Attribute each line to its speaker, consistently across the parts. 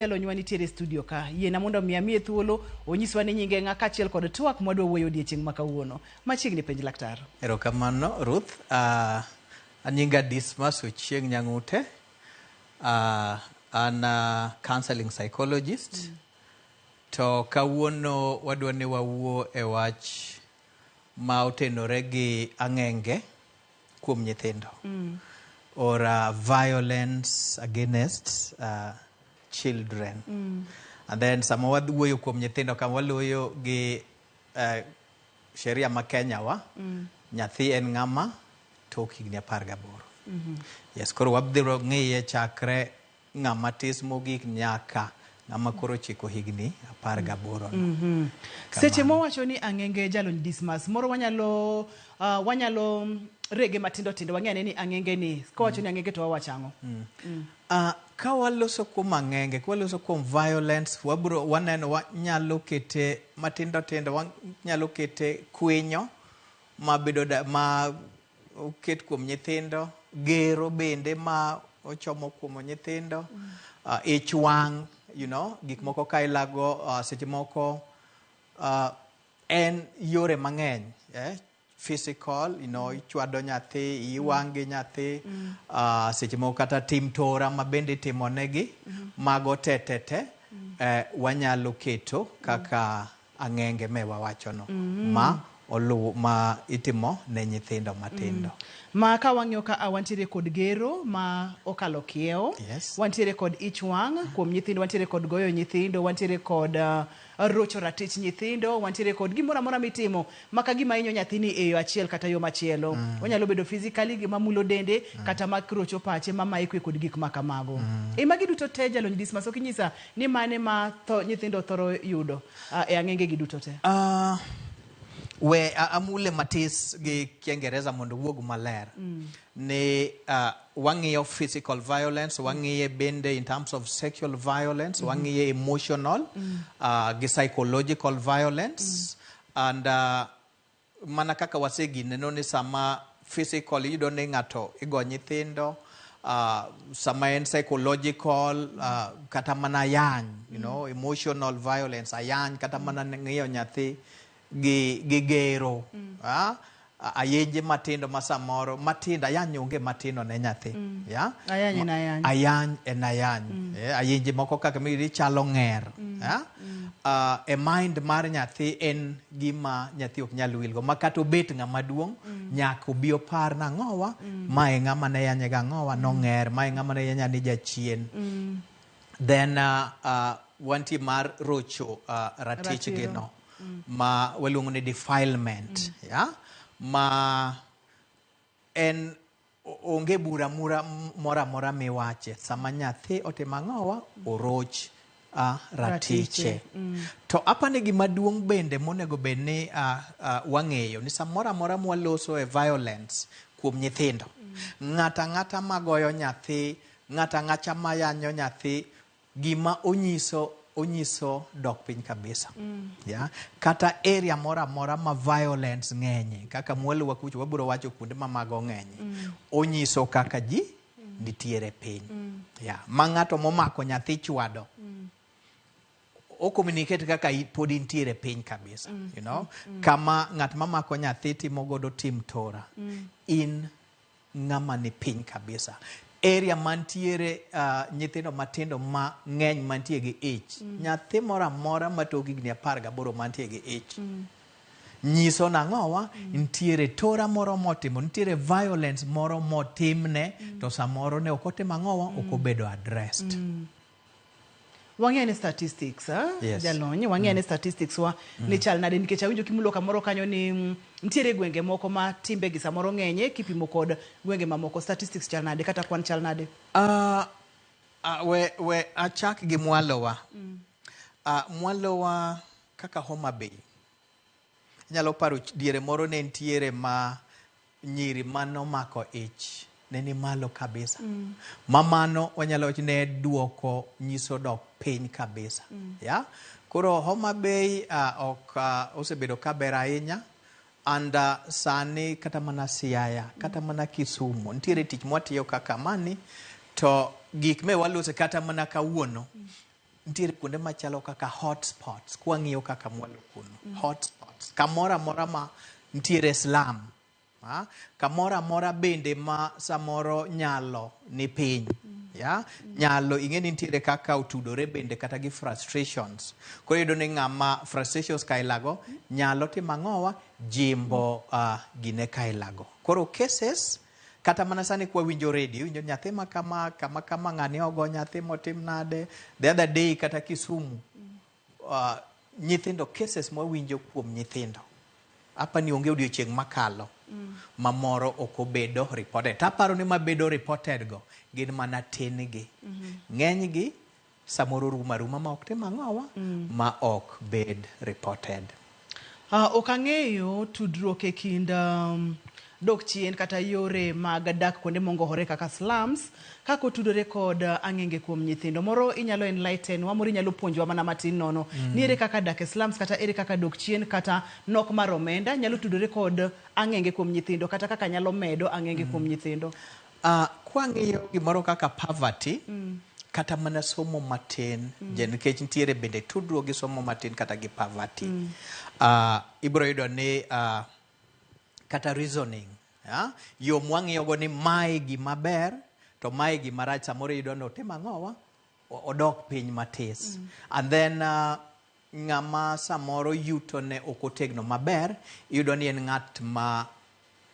Speaker 1: Jalonywa nitiere e studio ka. Yiena mondo mi amiye thuolo onyiswa ni nyinge ng'a kaachiel kod twak mwadwa wuoyo odiechieng' ma kawuono. Machiegni penj laktar.
Speaker 2: Erokamano Ruth. An nyinga Dismas Ochieng' Nyang'ute. An counseling psychologist. To kawuono wadwa ni wawuo e wach ma otenore gi ang'enge kuom nyithindo. Or violence against children. And then sama wawuoyo kuom nyithindo kama waluoyo gi sheria ma Kenya wa, nyathi en ng'ama tok higni 18. Yes, koro wabiro ng'iye chakre ng'ama tis mogik nyaka ng'ama koro ochiko higni 18 no.
Speaker 1: Seche mwawacho ni ang'enge, jalony Dismas, moro wanyalo rege matindo tindo, wang'e ane ni ang'enge ni, kawacho ni ang'enge to wawacho ang'o?
Speaker 2: Ka waloso kuom ang'enge, ka waloso kuom violence, wabro waneno wanyalo kete matindo tindo, wanyalo kete kwinyo mabedo da, ma oket kuom nyithindo, gero bende ma ochomo kuom nyithindo, ich wang', gik moko ka ilago, seche moko en yore mang'eny, physical, ichwado nyathi, iwang' gi nyathi, seche moko kata tim tora ma bende itimo negi, mago te te te, wanyalo keto kaka ang'enge me wawachono, ma oluwo ma itimo ne nyithindo matindo.
Speaker 1: Ma ka wang'iyo ka wantiere kod gero ma okalo kiewo, wantiere kod ich wang' kuom nyithindo, wantiere kod goyo nyithindo, wantiere kod rocho ratich nyithindo, wantiere kod gimoro amora mitimo ma ka gima hinyo nyathini e yo achiel kata yo machielo. Onyalo bedo physically, gima mulo dende, kata ma rocho pache, ma maye kwe kod gik ma kamago. E magi duto te, jalony Dismas, ok inyisa ni mane ma nyithindo thoro yudo e ang'enge gi duto te?
Speaker 2: We amule matis gi Kiingereza mondo wuog maler. Ni wang'iyo physical violence, wang'iye bende in terms of sexual violence, wang'iye emotional, gi psychological violence, and mana kaka wasegineno ni sama physical iyudo ni ng'ato igo nyithindo, sama en psychological, kata mana ayany, emotional violence, ayany, kata mana ng'iyo nyathi gi gero, ayenje matindo ma samoro matindo, ayany onge matindo ne nyathi, ya?
Speaker 1: Ayany en ayany.
Speaker 2: Ayany en ayany. Ayenje moko kaka miyudo chalo ng'er, ya? E mind mar nyathi en gima nyathi ok nyal wilgo, ma kata obet ng'ama duong', nyaka obi opar nang'owa, mae ng'ama ne yanye gang'owa, nong'er, mae ng'ama ne yanya ni jachien. Then wantie mar rocho ratichgi no, ma waluongo ni defilement, ya? Ma en onge bura moro amora miwache sama nyathi otimo ang'owa, oroch ratiche. To apani gima duong' bende monego bed ni wang'eyo ni samoro amora mwaloso e violence kuom nyithindo, ng'ata ang'ata magoyo nyathi, ng'ata ang'ata mayanyo nyathi, gima onyiso dok piny kabisa. Ya? Kata area moro amora ma violence ng'enye, kaka mwaluwa kucho wabiro wacho kuonde ma mago ng'enye, onyiso kaka ji nitiere piny. Ya? Ma ng'ato momako nyathi chwado, o communicate kaka pod intiere piny kabisa, Kama ng'at mamako nyathi timo godo tim tora, in ng'ama ni piny kabisa. Area mantiere nyithindo matindo ma ng'eny mantie gi ich, nyathi moro amora ma tok higni 18 mantie gi ich, nyiso nang'owa, nitiere tora moro motimo, nitiere violence moro motimne, to samoro ne ok otimo ang'owa, ok obedo addressed.
Speaker 1: Wang'eyo ni statistics, jalony, wang'eyo ni statistics wa ni chal nade, nikech awinjo kimulo kamoro kanyo ni nitiere gwenge moko ma timbe gi samoro ng'enye kipimo kod gwenge mamoko. Statistics chal nade kata kwan chal nade?
Speaker 2: We achak gi mwalowa. Mwalowa kaka Homa Bay. Inyalo paro diere moro ne nitiere ma nyiri manomako ich ne ni malo kabisa. Ma mano wanyalo wacho ne duoko nyiso dok piny kabisa. Ya? Koro Homa Bay ok osebedo kaber ahinya. And sani kata mana Siaya, kata mana Kisumu, nitiere tich mwatiyo kaka mani, to gik me walose kata mana kawuono, Nitiere kuonde machalo kaka hotspots, kwang'iyo kaka mwalo kuno, hotspots, kamoro amora ma nitiere slum, kamoro amora bende ma samoro nyalo ni piny, ya nyalo ing'e ni nitiere kaka otudore bende kata gi frustrations. Koro iyudo ni ng'ama frustrations kailago nyalo timo ang'owa jimbo gine kailago. Koro cases kata mana sani kwawinjo radio, iwinjo nyathi ma kama kama kama, ng'ani ogo nyathi motim nade. The other day kata Kisumu, nyithindo, cases mwawinjo kuom nyithindo, apa ni onge odiochieng' makalo ma moro ok obedo reported. Taparo ni mabedo reported go gin mana tin gi. Ng'eny gi samoro rumo aruma ma ok tim ang'owa, ma ok bed reported.
Speaker 1: Ok ang'eyo tudruok e kind dok chien kata yore mag dak kuonde mongohore kaka slums kaka otudore kod ang'enge kuom nyithindo. Moro inyalo enlighten wa, moro inyalo puonjowa mana matin nono. Ni ere kaka dak e slums kata ere kaka dok chien kata nok mar omenda nyalo tudore kod ang'enge kuom nyithindo kata kaka nyalo medo ang'enge kuom nyithindo.
Speaker 2: Kwang'iyo gimoro kaka poverty, kata mana somo matin, nikech nitiere bende tudruok gi somo matin kata gi poverty. Ibiro yudo ni kata reasoning, yo mwang'iyo go ni mae gima ber to mae gima rach, samoro iyudo ni otimo ang'owa, odok piny matis. And then ng'ama samoro yuto ne ok otegno maber, iyudo ni en ng'at ma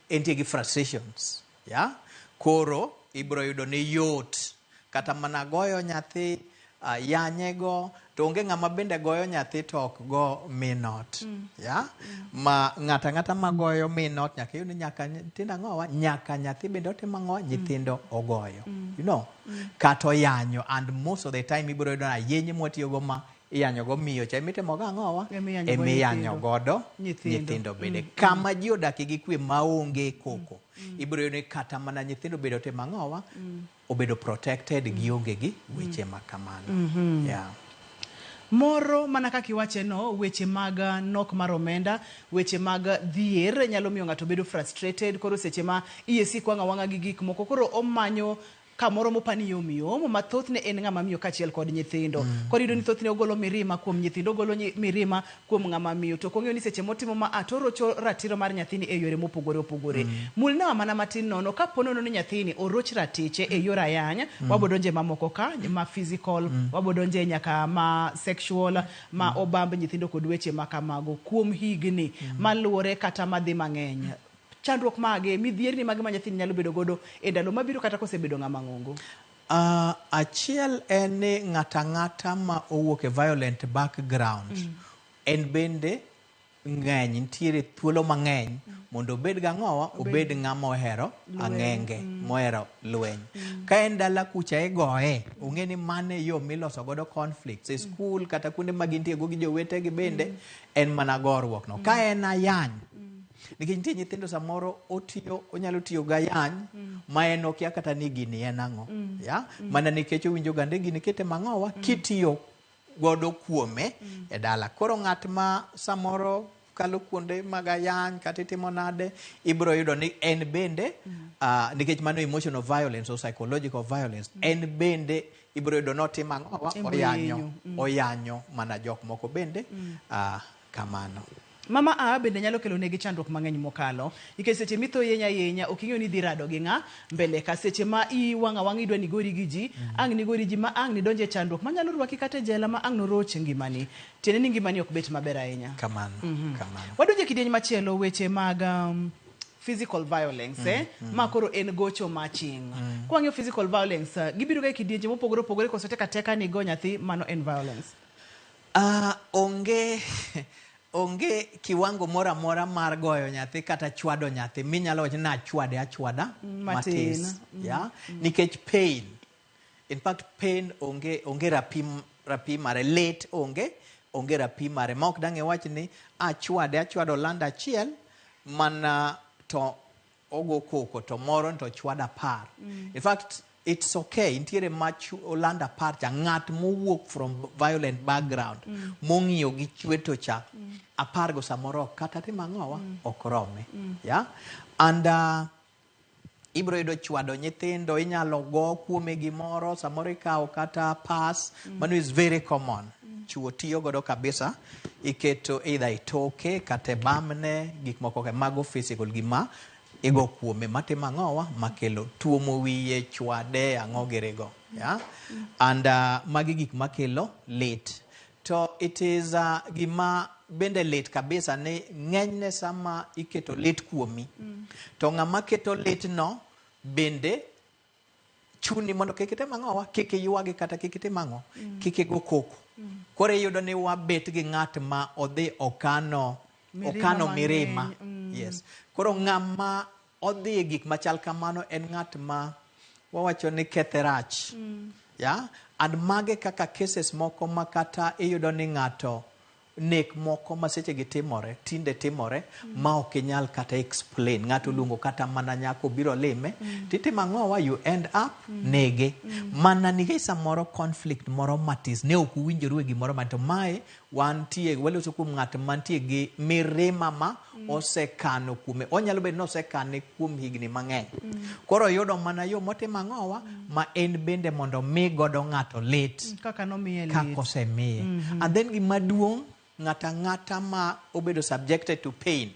Speaker 2: entie gi frustrations, ya koro ibiro yudo ni yot kata mana goyo nyathi, yanye go, to onge ng'ama bende goyo nyathi to ok go min ot, ya ma ng'ata ang'ata magoyo min ot nyaka iyud ni nyaka nyithindo ang'owa, nyaka nyathi bende otimo ang'owa, nyithindo ogoyo, kata oyanyo. And most of the time ibiro yudo ni ayenye mwatiyogo ma iyanyo go miyo cha emitimo go ang'owa,
Speaker 1: Emiyanyo go
Speaker 2: emiyanyo
Speaker 1: nyithindo.
Speaker 2: Godo
Speaker 1: Nyithindo.
Speaker 2: Nyithindo bende kama ji odakie gi kwe maonge koko, ibiro yudo ni kata mana nyithindo bedo timo ang'owa, obedo protected, gionge gi weche ma kamano, yeah.
Speaker 1: Moro mana kaka iwache no, weche mag nok mar omenda, weche mag dhier nyalo miyo ng'ato bedo frustrated. Koro seche ma iye siko wang' awang'a gi gik moko, koro omanyo kamoro mopani yom yom, ma thothne en ng'ama miyo kaachiel kod nyithindo. Koro iyudo ni thothne ogolo mirima kuom nyithindo, ogolo mirima kuom ng'ama miyo, to ok ong'eyo ni seche motimo ma a to orocho ratiro mar nyathini e yore mopogore opogore. Mulnawa mana matin nono, kapo nono ni nyathini oroch ratiche e yor ayany, wabodonje mamoko ka ma physical, wabodonje nyaka ma sexual, ma obamb nyithindo kod weche ma kamago kuom higni maluwore kata madhi mang'eny. Chandruok mage, midhierni mage ma nyathini nyalo bedo godo e ndalo mabiro kata kosebedo ng'ama ng'ongo?
Speaker 2: Achiel en ni ng'ata ang'ata ma owuok e violent background, en bende ng'eny nitiere thuolo mang'eny mondo obed gang'owa, obed ng'ama ohero ang'enge, mohero lweny. Ka en dala kucha igoye, ong'e ni mano e yo miloso godo conflicts e skul kata kuonde ma gintie go gi jowetegi, bende en mana goruok no. Ka en ayany, nikech nitie nyithindo samoro otiyo, onyalo tiyo gayany ma en okia kata ni gini en ang'o, ya mana nikech owinjo gande gini kete mang'owa kitiyo godo kuome e dala. Koro ng'at ma samoro kalo kuonde mag ayany kata itimo nade, ibiro yudo ni en bende, nikech mano emotional violence or psychological violence, en bende ibiro yudo notimo ang'owa,
Speaker 1: En
Speaker 2: oyanyo,
Speaker 1: boyenyo.
Speaker 2: Oyanyo mana jok moko bende, kamano.
Speaker 1: Mama a bende nyalo kelo negi chandruok mang'eny mokalo, nikech seche mitho yenya yenya, ok ing'eyo ni idhi rado gi ng'a mbele ka. Seche ma iwang' awang'a idwa ni gori gi ji, ang' nigori ji ma ang' nidonje e chandruok manyalo rwaki kata e jela ma ang' noroch ngimani, tiende ni ngimani ok bet maber ahinya.
Speaker 2: Kamano, kamano.
Speaker 1: Wadonjo e kidieny machielo, weche mag physical violence, ma koro en gocho maching. Kwang'iyo physical violence, gibiro ga e kidienje mopogore opogore, koso tek ateka ni go nyathi mano en violence?
Speaker 2: Onge kiwango moro amora mar goyo nyathi kata chwado nyathi minyalo wacho ni nachwade achwada
Speaker 1: matin.
Speaker 2: Matis, ya nikech pain, in fact pain onge rapim mare, lit onge rapim mare ma ok dang' iwach ni achwade achwado olanda achiel mana to ogo koko to moro to chwado 10. In fact it's okay, nitiere ma olando 10 cha, ng'at mowuok from violent background, mong'iyo gi chweto cha, 10 go samoro ok kata timo ang'owa, ok rome, yeah. And Ibiro yudo chwado nyithindo, inyalo go kuome gimoro, samoro ikawo kata pas. Mano is very common. Chuo tiyo godo kabisa. Iketo either e toke kata e bamne, gik moko ka mago physical gima igo kuome matimo ang'owa makelo tuomo wiye, chwade, ang'o girigo. Yeah? And magi gik makelo lit. To it is gima bende lit kabisa ni ng'enyne sama iketo lit kuomi to ng'ama keto lit no bende chuni mondo kik itim ang'owa, kik iywagi kata kik itim ang'o, kik igo koko. Koro iyudo ni wabet gi ng'at ma odhi okano
Speaker 1: Mirima
Speaker 2: okano
Speaker 1: mang'eny,
Speaker 2: mirima. Yes. Koro ng'ama odhi e gik machal kamano en ng'at ma wawacho ni kethe rach. Yeah? And mage kaka cases moko ma kata iyudo ni ng'ato nek moko ma seche gi timore, tinde timore, ma ok inyal kata explain. Ng'ato oluongo kata mana nyako biro lime, titimo ang'owa, you end up nege. Mana nikech samoro conflict moro matis, ne ok uwinjoru e gimoro ma to mae wantie, waloso kuom ng'at mantie gi mirima ma osekano kuome. Onyalo bedo ni osekane kuom higni mang'eny. Koro oyudo mana yo motimo ang'owa, ma en bende mondo mi godo ng'ato lit.
Speaker 1: Kaka nomiye lit.
Speaker 2: Kaka osemiye. And then gima duong', ng'ata ng'ata ma obedo subjected to pain,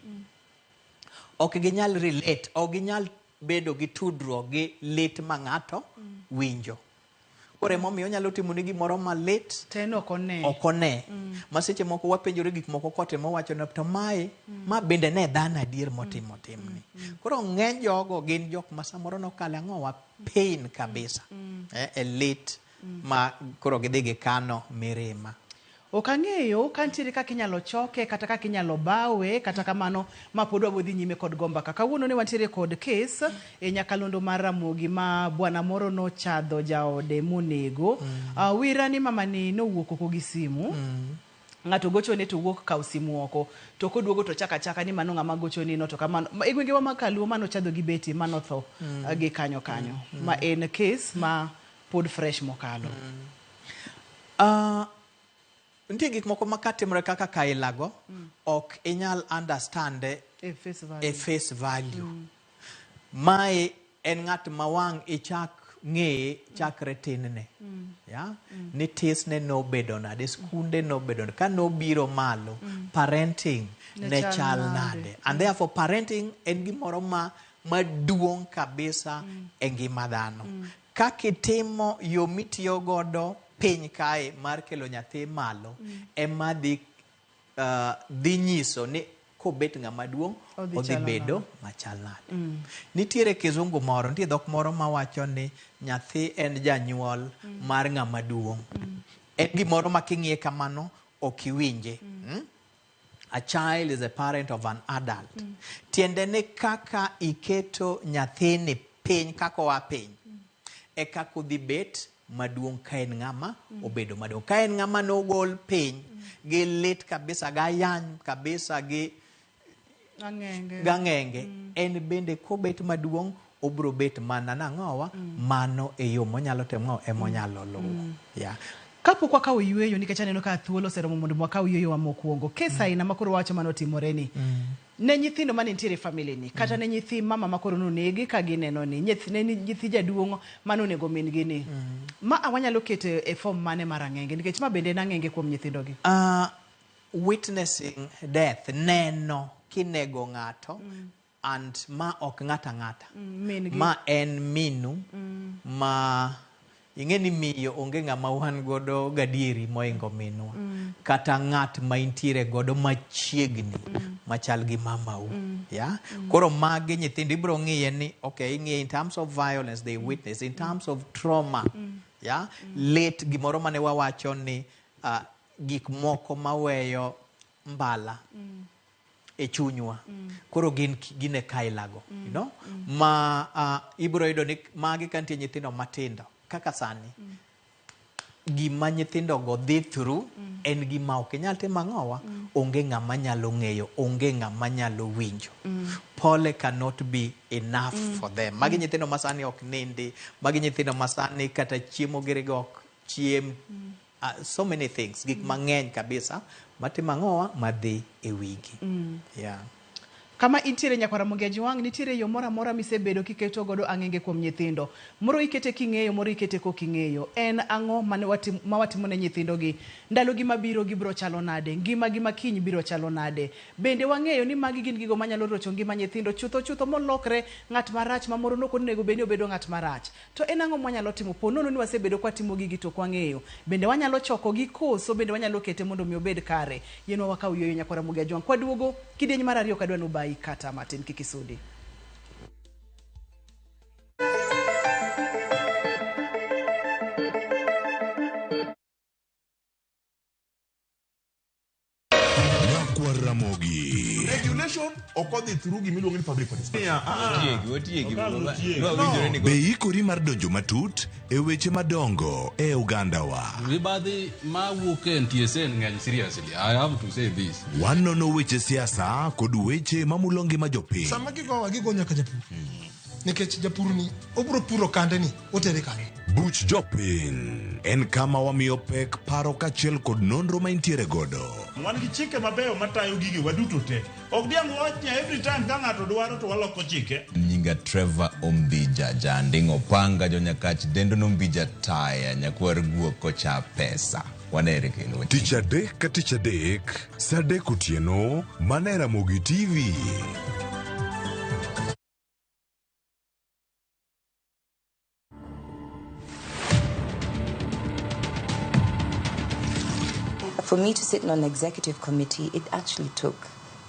Speaker 2: ok ginyal relate, ok ginyal bedo gi tudruok gi lit ma ng'ato winjo. Koro emomiyo onyalo timoni gimoro malit,
Speaker 1: To en ok one.
Speaker 2: ok one. Ma seche moko wapenjore gik moko kotimo wacho ni to mae, ma bende ne dhano adier motimo timni. Koro ng'eny jogo gin jok ma samoro nokale ang'owa pain kabisa. E lit ma koro gidhi gikano mirima.
Speaker 1: Ok ang'eyo ka nitiere kaka inyalo choke kata kaka inyalo bawe, kata kamano ma pod wabiro dhi nyime kod go mbaka. Kawuono ne wantiere kod kes e nyakalondo mar Ramogi ma bwana moro nochadho jaode monego. Wira ni mama ni nowuok oko gi simu. Ng'ato gochone to wuok kawo simu oko. To koduogo to chaka chaka ni mano ng'ama gochoni no to kamano. E gwengewa ma kaluo mano chadho gi beti mano tho gi kanyo kanyo. Ma en kes ma pod fresh mokalo.
Speaker 2: Nitie gik moko ma katimore kaka kailago, ok inyal understand
Speaker 1: E face value.
Speaker 2: e face value. Mae en ng'at ma wang' ichak ng'eye chakre tinne. Yeah? Ni tisne nobedo nade, skunde nobedo nade, ka nobiro malo, parenting
Speaker 1: Ne
Speaker 2: ne
Speaker 1: chal
Speaker 2: chal
Speaker 1: nade.
Speaker 2: nade. And therefore parenting en gimoro ma maduong' kabisa e ngima dhano. Kaka itimo yo mitiyo godo piny kae mar kelo nyathi malo, ema dhi nyiso ni kobet ng'ama duong',
Speaker 1: Odhi
Speaker 2: odhi
Speaker 1: chalo
Speaker 2: bedo
Speaker 1: nade.
Speaker 2: machal nade. Nitiere kizungu moro, nitie dhok moro mawacho ni nyathi en janyuol mar ng'ama duong'. En gimoro ma king'iye kamano, ok iwinje. A child is a parent of an adult. Tiende ni kaka iketo nyathini piny, kaka oa piny, e kaka odhi bet maduong' ka en ng'ama obedo maduong'. Ka en ng'ama nogol piny, gi lit kabisa, gi ayany kabisa, gi
Speaker 1: Ang'enge.
Speaker 2: gang'enge, en bende kobet maduong', obro bet mana nang'owa, mano e yo monyalo timo, emonyalo luwo. Yeah.
Speaker 1: Kapok wakawo yueyo, nikech aneno ka thuolo oseromo mondo wakaw yueyo wa mokwongo. Kes aina ma koro wacho mane otimore ni, ne nyithindo mane nitiere e family ni, kata ne nyithi mama ma koro nonegi ka gineno ni, ne nyithi jaduong' mane onego min gi ni, ma wanyalo keto e form mane mar ang'enge, nikech ma bende en ang'enge kuom nyithindo gi.
Speaker 2: Witnessing death, neno kinego ng'ato, and ma ok ng'ata ng'ata.
Speaker 1: Min gi.
Speaker 2: Ma en minu, ma ing'e ni miyo onge ng'ama wan godo gadieri moingo minwa. Kata ng'at ma intiere godo machiegni, machal gi mamau. Yeah? Koro magi nyithindo ibiro ng'iye ni, okay, ing'iye in terms of violence they witness, in terms of trauma. Yeah? Lit gimoro mane wawacho ni, gik moko maweyo mbala e chunywa. Koro gin e kailago, you know? Ma ibiro yudo ni magi ka nitie nyithindo matindo, kaka sani, gima nyithindogo dhi through en gima ok inyal timo ang'owa, onge ng'ama nyalo ng'eyo, onge ng'ama nyalo winjo. Pole cannot be enough for them. Magi nyithindo ma sani ok nindi, magi nyithindo ma sani kata chiemo girigo ok chiem, so many things, gik mang'eny kabisa, matimo ang'owa, madhi e wigi. Yeah.
Speaker 1: Kama intiere nyakwar Ramogi Ajwang', nitiere yo moro amora misebedo kiketo godo ang'enge kuom nyithindo. Moro ikete king'eyo, moro ikete kok ing'eyo. En ang'o mane watim, ma watimo ne nyithindogi? Ndalogi mabiro gibiro chalo nade? Ngimagi ma kiny biro chalo nade? Bende wang'eyo ni magi gin gigo manyalo rocho ngima nyithindo chutho chutho molokre ng'at marach ma moro nok onego bed ni obedo ng'at marach. To en ang'o mwanyalo timo po nono ni wasebedo kwatimo gigi to ok wang'eyo? Bende wanyalo chokogi koso bende wanyalo kete mondo mi obed kare? Yienwa wakaw yueyo nyakwar Ramogi Ajwang'. Kwaduogo, kidieny mar ariyo ok adwa nobayi kata matin kik isudi.
Speaker 3: Nyakwar Ramogi.
Speaker 4: Regulation ok odhi through gima iluongo ni public participation.
Speaker 5: Otiegi, otiegi. Nwa winjore ni
Speaker 3: Be ikori mar donjo matut e weche madongo e ogandawa?
Speaker 6: Mibadhi ma wuok e NTSA ng'eny seriously. I have to say this.
Speaker 3: Wanono weche siasa kod weche mamulo ngima jopiny.
Speaker 7: Sama gigowa gigo nyaka japur. Nikech japur ni obiro puro kande ni otere kanye.
Speaker 3: Buch Jopiny en kama wamiyo pek paro kaachiel kod nonro ma intiere godo.
Speaker 8: Wan gi chike mabeyo matayo gige waduto te. Ok diang' wawach ni every time ka ng'ato dwaro to waloko chike.
Speaker 5: Nyinga Trevor Ombija Janding Opanga Jonyakach dendo nombija taya nyakwar guok kocha pesa. Wanere kendo.
Speaker 3: Tich adek ka tich adek, saa adek otieno, mana e Ramogi TV.
Speaker 9: For me to sit on an executive committee, it actually took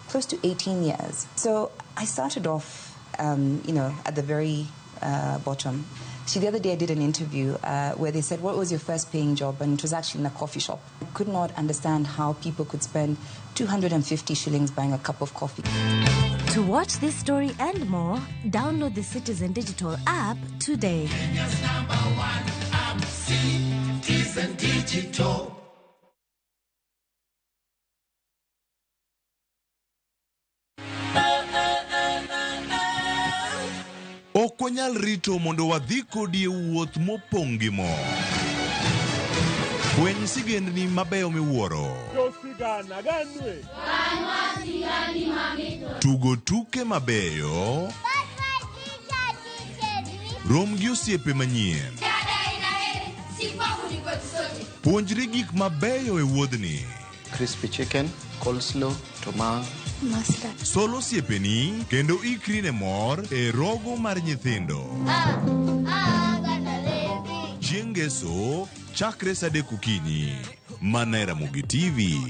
Speaker 9: close to 18 years. So I started off, at the very bottom. See, the other day I did an interview where they said, what was your first paying job? And it was actually in a coffee shop. I could not understand how people could spend 250 shillings buying a cup of coffee.
Speaker 10: To watch this story and more, download the Citizen Digital app today.
Speaker 11: Kenya's number one app, Citizen Digital.
Speaker 3: Ok wanyal rito mondo wadhi kodi e wuoth mopong' gi mor. Fweny sigendni mabeyo miwuoro. Tugo tuke mabeyo. Rom gi osiepe manyien. Puonjri gik mabeyo e wuodhni.
Speaker 12: Crispy chicken, coleslaw, tomato.
Speaker 10: Mustard.
Speaker 3: Sol osiepeni kendo ikri ne mor e rogo mar nyithindo. Chieng' ngeso chakre saa adek okinyi. Mana e Ramogi TV.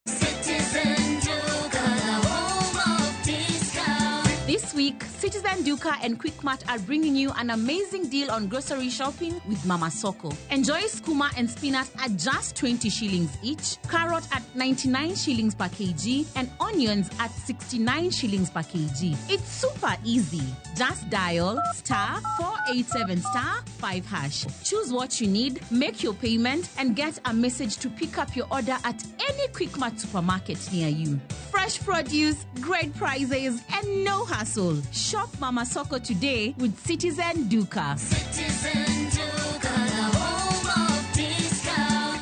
Speaker 11: Citizen Duka, the home of discount.
Speaker 13: This week, Citizen Duka and Quickmart are bringing you an amazing deal on grocery shopping with Mama Soko. Enjoy skuma and spinach at just 20 shillings each, carrot at 99 shillings per kg, and onions at 69 shillings per kg. It's super easy. Just dial star 487 star 5 hash. Choose what you need, make your payment, and get a message to pick up your order at any Quickmart supermarket near you. Fresh produce, great prices, and no hassle. Shop Mama Soko today with Citizen Duka.
Speaker 11: Citizen Duka, the home of discount.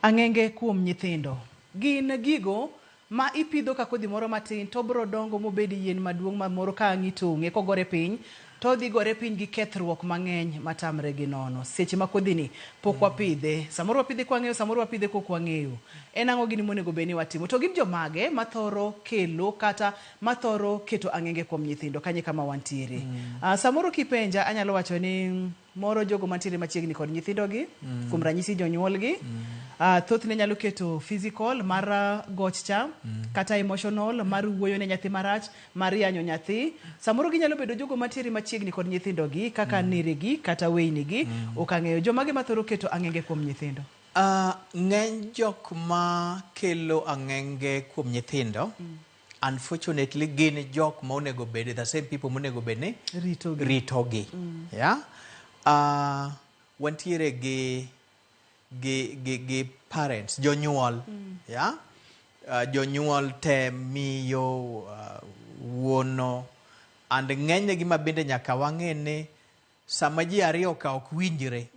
Speaker 1: Ang'enge kuom nyithindo gin gigo ma ipidho ka kodhi moro matin to obiro dongo mobed yien maduong' ma moro ka ang' itong'e kogore piny to odhi gore piny gi kethruok mang'eny matamre gi nono. Seche ma kodhini pok wapidhe, samoro wapidhe kwang'eyo, samoro wapidhe kok wang'eyo. En ang'o gini monego bed ni watimo? To gin jomage mathoro kelo kata mathoro keto ang'enge kuom nyithindo kanye kama wantiere? Samoro kipenja anyalo wacho ni moro jogo mantiere machiegni kod nyithindogi kuom ranyisi jonyuolgi thothne nyalo keto physical mar goch cha kata emotional mar wuoyo ne nyathi marach mar yanyo nyathi samoro ginyalo bedo jogo mantiere machiegni kod nyithindogi kaka neregi kata weynigi ok ang'eyo jomage mathoro keto ang'enge kuom nyithindo.
Speaker 2: Ng'eny jok ma kelo ang'enge kuom nyithindo unfortunately gin jok ma onego bed the same people monego bed ni
Speaker 1: ritogi,
Speaker 2: ritogi. Yeah? Wantiere gi parents, jonyuol. Yeah? Jonyuol te miyo, wuono. And ng'enyne gima bende nyaka wang'e ni sama ji ariyo ka ok winjre,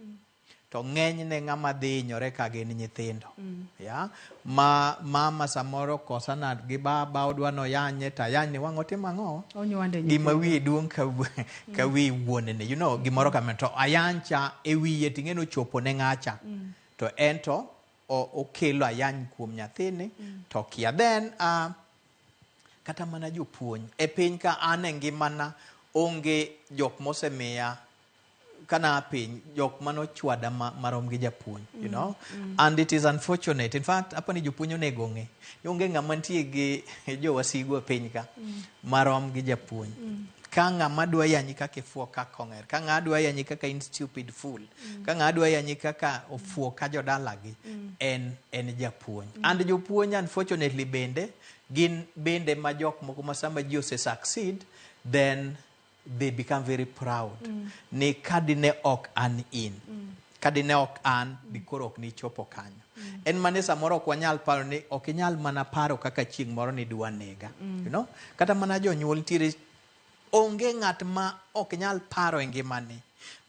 Speaker 2: to ng'enyne ng'ama dhi hinyore ka gin nyithindo. Ya? Ma mama samoro kosana gi baba odwa noyanye to ayany ni wang' otimo ang'o?
Speaker 1: Onywande
Speaker 2: Gima
Speaker 1: nyithindo.
Speaker 2: wiye duong' ka, ka wi wuonene. You know, gimoro kamano. To ayany cha e wiye ting'e ni ochopo ne ng'acha. To en to okelo ayany kuom nyathini to kia. Then kata mana jopuonj e piny ka an e ngimana onge jok mosemiya kana piny jok manochwada marom gi japuonj, you know. And it is unfortunate. In fact, apani jopuonj onego ong'e ni onge ng'ama nitie gi jowasigu e piny ka marom gi japuonj. Ka ng'ama dwa yanyi kaka ifuo kaka ong'er, ka ng'ama dwa yanyi kaka in stupid fool, ka ng'ama dwa yanyi kaka ofuo ka jodalagi, en japuonj. And jopuonj unfortunately bende gin bende ma jok moko ma sama ji ose succeed, then they become very proud ni kadine ok an in, kadine ok an dikoro ok nichopo kanyo. En mane samoro ok wanyal paro ni ok inyal mana paro kaka chieng' moro ni dwa nega. You know? Kata mana jonyuol nitiere, onge ng'at ma ok nyal paro e ngimane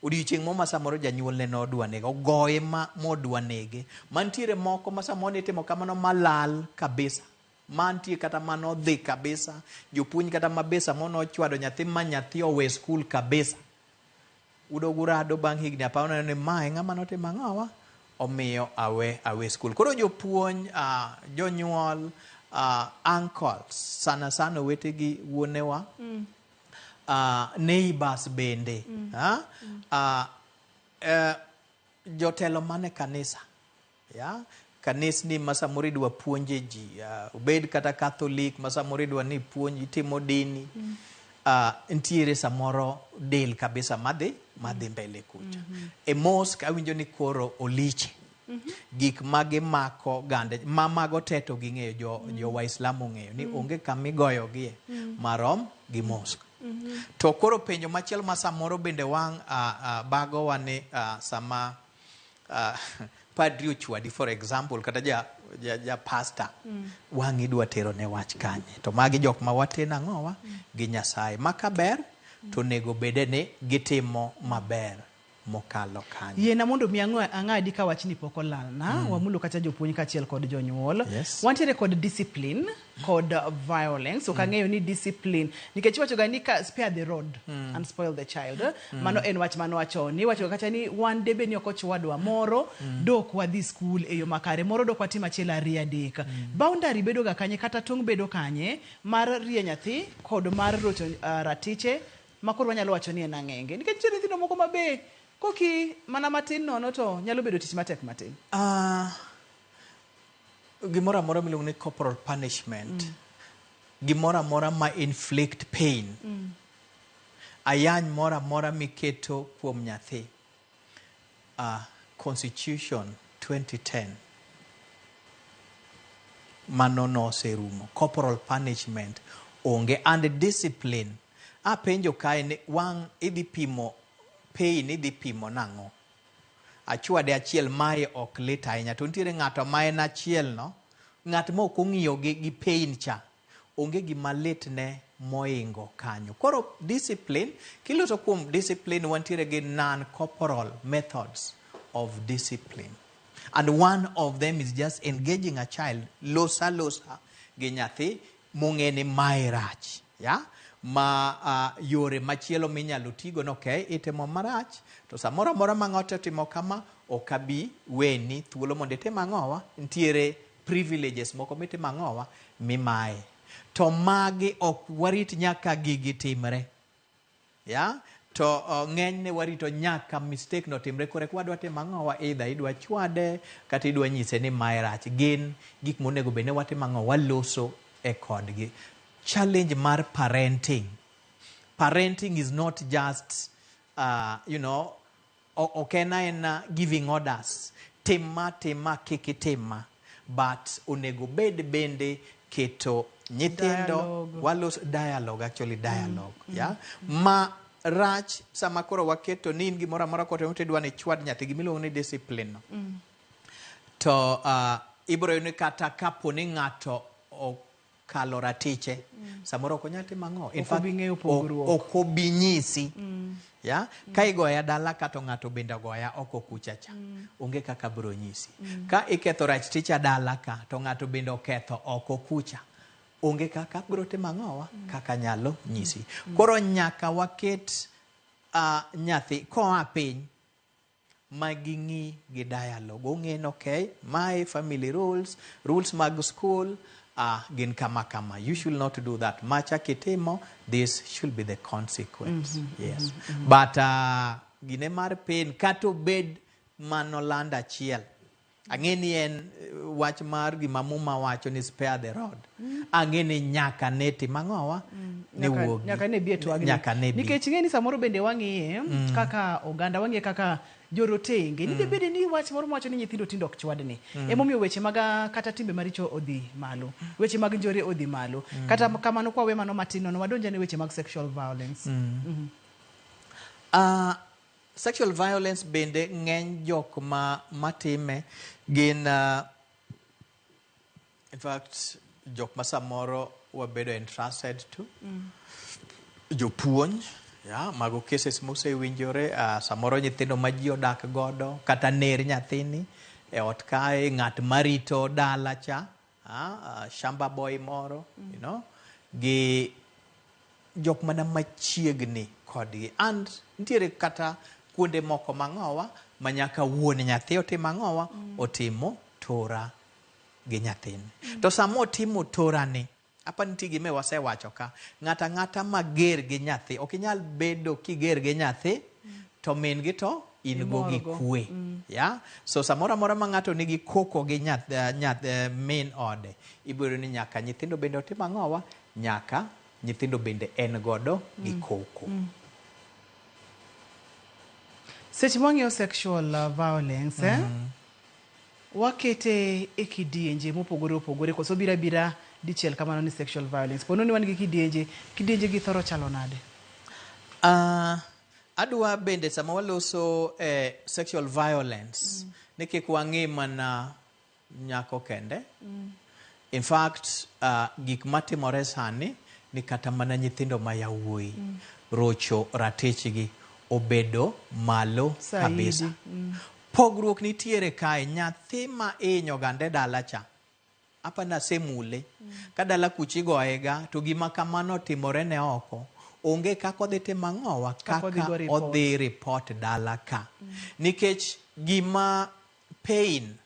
Speaker 2: odiochieng' moro ma samoro janyuolne nodwa nege, ogoye ma modwa nege. Mantiere moko ma samoro nitimo kamano malal kabisa, mantie kata manodhi kabisa, jopuonj kata ma be samoro nochwado nyathi ma nyathi owe skul kabisa. Udogo urado bang' higni 10 uneno ni mae ng'ama notimo ang'owa, omiyo awe skul. Koro jopuonj, jonyuol, uncles, sana sana owete gi wuonewa, neighbors bende, jotelo mane kanisa, ya kanisni ma samoro idwa puonje ji, obed kata Catholic ma samoro idwa ni puonj itimo dini, ntiere samoro del kabisa madhi mbele kucha. E mosque awinjo ni koro oliche gik ma gimako gande ma mago te to ging'eyo jo Waislamu ong'eyo ni onge kama igoyogie marom gi mosque. To koro penjo machielo ma samoro bende wang' bagowa ni sama padri ochwadi, for example, kata ja pastor, wang' idwa tero ne wach kanye? To magi jok ma wateno ang'owa gi Nyasaye. Ma kaber to onego bede ni gitimo maber mokalo kanyo.
Speaker 1: Yiena mondo mi ang'adi ka wachni pok olalna. Wamulo kata jopuonj kaachiel kod jonyuol. Wantiere kod discipline kod violence. Ok ang'eyo ni discipline nikech iwacho ga ni ka spare the rod and spoil the child. Mano en wach mano wachon. Iwacho kata ni wan debe ni ok ochwadwa moro, dok wadhi skul e yo makare, moro dok watim achiel ariyo adek. Boundary bedo ga kanye kata tong' bedo kanye mar rie nyathi kod mar rocho ratiche ma koro wanyalo wacho ni en ang'enge. Nikech nitie nyithindo moko ma be koki mana matin nono to nyalo bedo tich matek matin.
Speaker 2: Gimoro amora miluongo ni corporal punishment, gimoro amora ma inflict pain, ayany moro amora miketo kuom nyathi, Constitution 2010 mano noserumo. Corporal punishment onge. And discipline, apenjo kae ni wang' idhi pimo pain, idhi pimo nang'o? Achwade achiel mae ok lit ahinya, to nitiere ng'ato ma en achiel no, ng'at ma ok ong'iyo gi pain cha, onge gima litne moingo kanyo. Koro discipline, kiloso kuom discipline, wantiere gi non-corporal methods of discipline. And one of them is just engaging a child, losa losa gi nyathi mong'e ni mae rach. Ya? Ma yore machielo minyalo tigo no, okay, itimo marach, to samoro amora ma ng'ato otimo kama, ok abi weni thuolo mondo itim ang'owa, nitiere privileges moko mitimo ang'owa, mimaye. To magi ok warit nyaka gigi timre. Ya? To ng'enyne warito nyaka mistake no timre kore wadwa timo ang'owa, either idwa chwade kata idwa nyise ni mae rach. Gin gik monego bed ni watimo ang'o, waloso e kodgi. Challenge mar parenting. Parenting is not just, you know, ok en aena giving orders. Tim ma, tim ma, kik itim ma. But onego bed bende keto nyithindo,
Speaker 1: Dialogue.
Speaker 2: walos dialogue, actually dialogue. Yeah? Ma rach sama koro waketo ni in gimoro amora kotimo to idwa ni ichwad nyathi, gimiluongo ni discipline no. To ibiro yudo ni kata kapo ni ng'ato kalo ratiche samoro ok onyal timo ang'o. In
Speaker 1: Ok obi ng'eyo pogruok.
Speaker 2: Ok obi nyisi. Ya? Ka igoya dala ka to ng'ato bende ogoya oko kucha cha. Onge kaka bro nyisi. Ka iketho raticha dala ka to ng'ato bende oketho oko kucha. Onge kaka bro timo ang'owa kaka nyalo nyisi. Koro nyaka waket nyathi koa piny ma ging'i gi dialogue. Ong'e ni okay, my family rules, rules mag school gin kama kama. You should not do that. Macha kitimo, this should be the consequence. Yes. But gine mar pain, kata obed mano land achiel. Ang'e ni en wach mar gima Muma wacho ni spare the rod. Ang'e ni nyaka ne tim ang'owa ne wuogi.
Speaker 1: Nyaka ne bi e twagni.
Speaker 2: Nyaka ne bi.
Speaker 1: Nikech ing'e ni samoro bende wang'iye kaka oganda, wang'iye kaka jorotenge. Ni bende ni wach moro mawacho ni nyithindo tindo ok chwadni. Emomiyo weche mag kata timbe maricho odhi malo. Weche mag njore odhi malo. Kata kamano kwa we mano matin nono, wadonj ane weche mag sexual violence.
Speaker 2: Sexual violence bende ng'eny jok ma matime gin in fact jok ma samoro wabedo entrusted to jopuonj ya mago cases mosewinjore samoro nyithindo ma ji odak godo kata ner nyathini e ot kae ng'at marito dala cha shamba boy moro you know gi jok mana machiegni kodgi and nitiere kata kuonde moko mang'owa ma nyaka wuon nyathi otim ang'owa otimo tora gi nyathini to sama otimo torani apa nitie gima wasewacho ka ng'ata ang'ata mager gi nyathi ok inyal bedo kiger gi nyathi to min gi to in go gi
Speaker 1: Imorgo.
Speaker 2: kwe ya so samoro amora ma ng'ato nigi koko gi nyath, min ode ibiro ni nyaka nyithindo bende otim ang'owa nyaka nyithindo bende en godo gi koko
Speaker 1: Seche mwang'iyo sexual violence, wakete e kidienje mopogore opogore koso biro abira dichiel kamano ni sexual violence. Pono ni wan gi kidienje, kidienje gi thoro chalo nade?
Speaker 2: Adwa bende sama waloso sexual violence ni kik wang'i mana nyako kende. In fact, gik matimore sani ni kata mana nyithindo ma yawuoyi rocho ratichgi obedo malo
Speaker 1: Saidi.
Speaker 2: kabisa. Pogruok nitiere kae, nyathi ma ihinyo gande dala cha apa nasemule ka dala kucha igoyega to gima kamano otimore ne oko onge kaka odhi timo ang'owa
Speaker 1: Kaka odhi
Speaker 2: kaka
Speaker 1: go report.
Speaker 2: odhi report dala ka nikech gima pain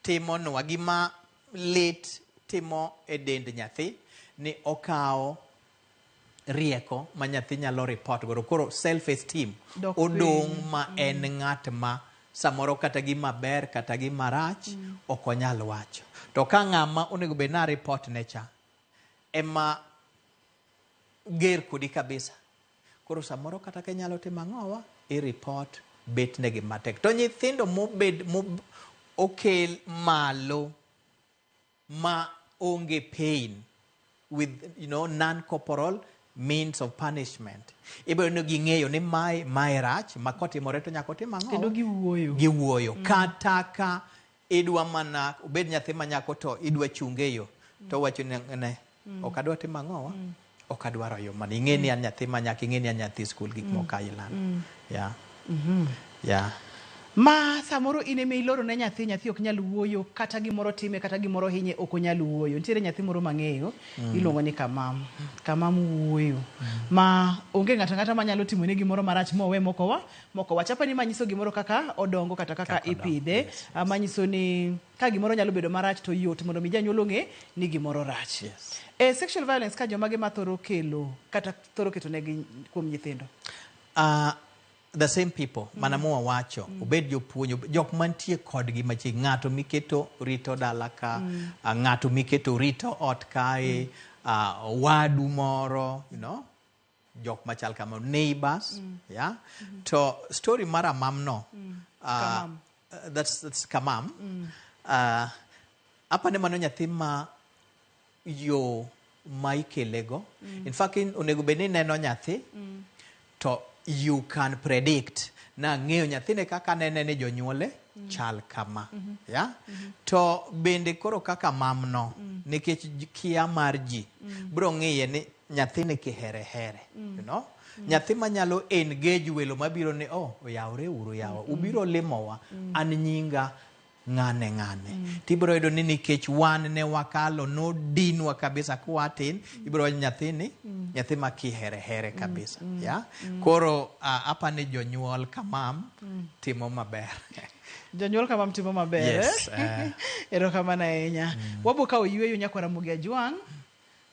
Speaker 2: timonwa gima lit timo e dend nyathi ni okawo rieko ma nyathi nyalo report godo koro self esteem
Speaker 1: Dok
Speaker 2: odong'
Speaker 1: piny.
Speaker 2: ma en ng'at ma samoro kata gima ber kata gima rach ok onyal wacho to ka ng'ama onego bed na report ne cha ema ger kodi kabisa koro samoro kata ka inyalo timo ang'owa i report bet negi matek to nyithindo mobed okel malo ma onge pain with non corporal means of punishment ibiro ni ging'eyo ni mae rach ma kotimore to nyaka otim ang'o
Speaker 1: Kendo giwuoyo.
Speaker 2: Giwuoyo kata ka idwa mana obed nyathi ma nyako to idwa chunge e yo to owacho ni ne ok adwa timo ang'owa ok adwaro yo mano ing'e ni an nyathi ma nyako ing'e ni an nyathi skul gik moko ailano yeah yeah
Speaker 1: Ma samoro in ema iloro ne nyathi, nyathi ok nyal wuoyo, kata gimoro time, kata gimoro hinye, ok onyal wuoyo. Nitiere nyathi moro mang'eyo, iluongo ni Kamam. Kamam wuoyo. Ma onge ng'ato ang'ata manyalo timone gimoro marach mowe mokowa, mokowach. Apa ni manyiso gimoro kaka odongo kata kaka ipidhe. Manyiso ni ka gimoro nyalo bedo marach to yot mondo mi janyuol ong'e ni gimoro rach. E sexual violence ka jomage ma thoro kelo kata thoro keto negi kuom nyithindo?
Speaker 2: The same people mana mowa wacho obed jopuonj jok mantie kodgi machiegni ng'ato miketo rito dala ka ng'ato miketo rito ot kae wadu moro jok machal kama neighbors yeah to story mar Amam no
Speaker 1: Kamam.
Speaker 2: That's Kamam. Apa ne mano nyathi ma yo ma ikelego in fact onego bed ni neno nyathi to you can predict na ng'eyo nyathine kaka nene ni jonyuole chal kama yeah? To bende koro kaka mamno Nikech kia mar ji biro ng'iye ni nyathini kiherehere, you know? Nyathi manyalo engage welo mabiro ni, oh, oyawre uru yawa, ubiro limowa, an nyinga ng'ane ng'ane. Tibiro yudo ni nikech wan ne wakalo nodinwa kabisa kwatin, ibiro wacho nyathini, nyathi ma kiherehere kabisa. Yeah? Koro apani jonyuol kamam timo maber.
Speaker 1: Jonyuol kamam timo maber.
Speaker 2: Yes,
Speaker 1: Erokamano ahinya. Wabo kawo yueyo nyakwar Ramogi Ajwang'.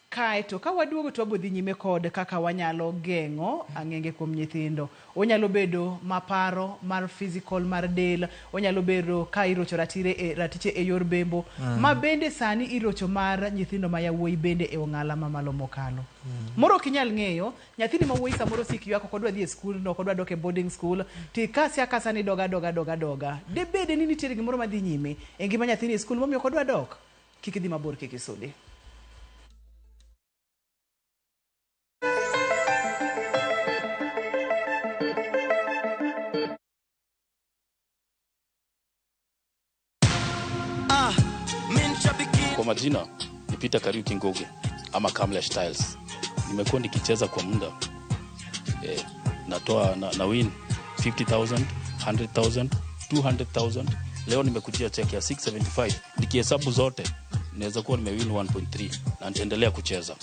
Speaker 1: Kaeto ka waduogo to wabo dhi nyime kod kaka wanyalo geng'o ang'enge kuom nyithindo. Onyalo bedo maparo mar physical mar del, onyalo bedo ka irocho ratiche e yor bembo, ma bende sani irocho mar nyithindo ma yawuoyi bende e ong'ala mamalo mokalo. Moro ok inyal ng'eyo, nyathini ma wuoyi samoro sik ywak ok odwa dhi e skul no, ok odwa dok e boarding school, to ikase akasa ni doga doga doga doga. Debede ni nitiere gimoro madhi nyime e ngima nyathini e skul momiyo ok odwa dok. Kik idhi mabor, kik isudi.
Speaker 6: Kwa majina ni Peter Kariuki Ngugi ama Kamlesh Tiles. Nimekuwa nikicheza kwa muda. Natoa na win 50,000, 100,000, 200,000. Leo nimekujia check ya 675. Nikihesabu zote naweza kuwa nimewin 1.3 na nitaendelea kucheza.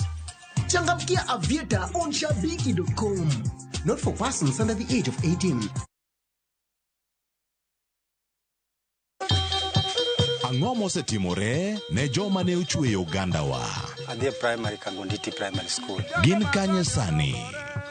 Speaker 14: Changamkia Aviator on shabiki.com. Not for persons under the age of 18.
Speaker 3: Ang'o mosetimore ne joma ne ochweyo ogandawa?
Speaker 15: Adhi e primary Kangonditi Primary School.
Speaker 3: Gin kanye sani?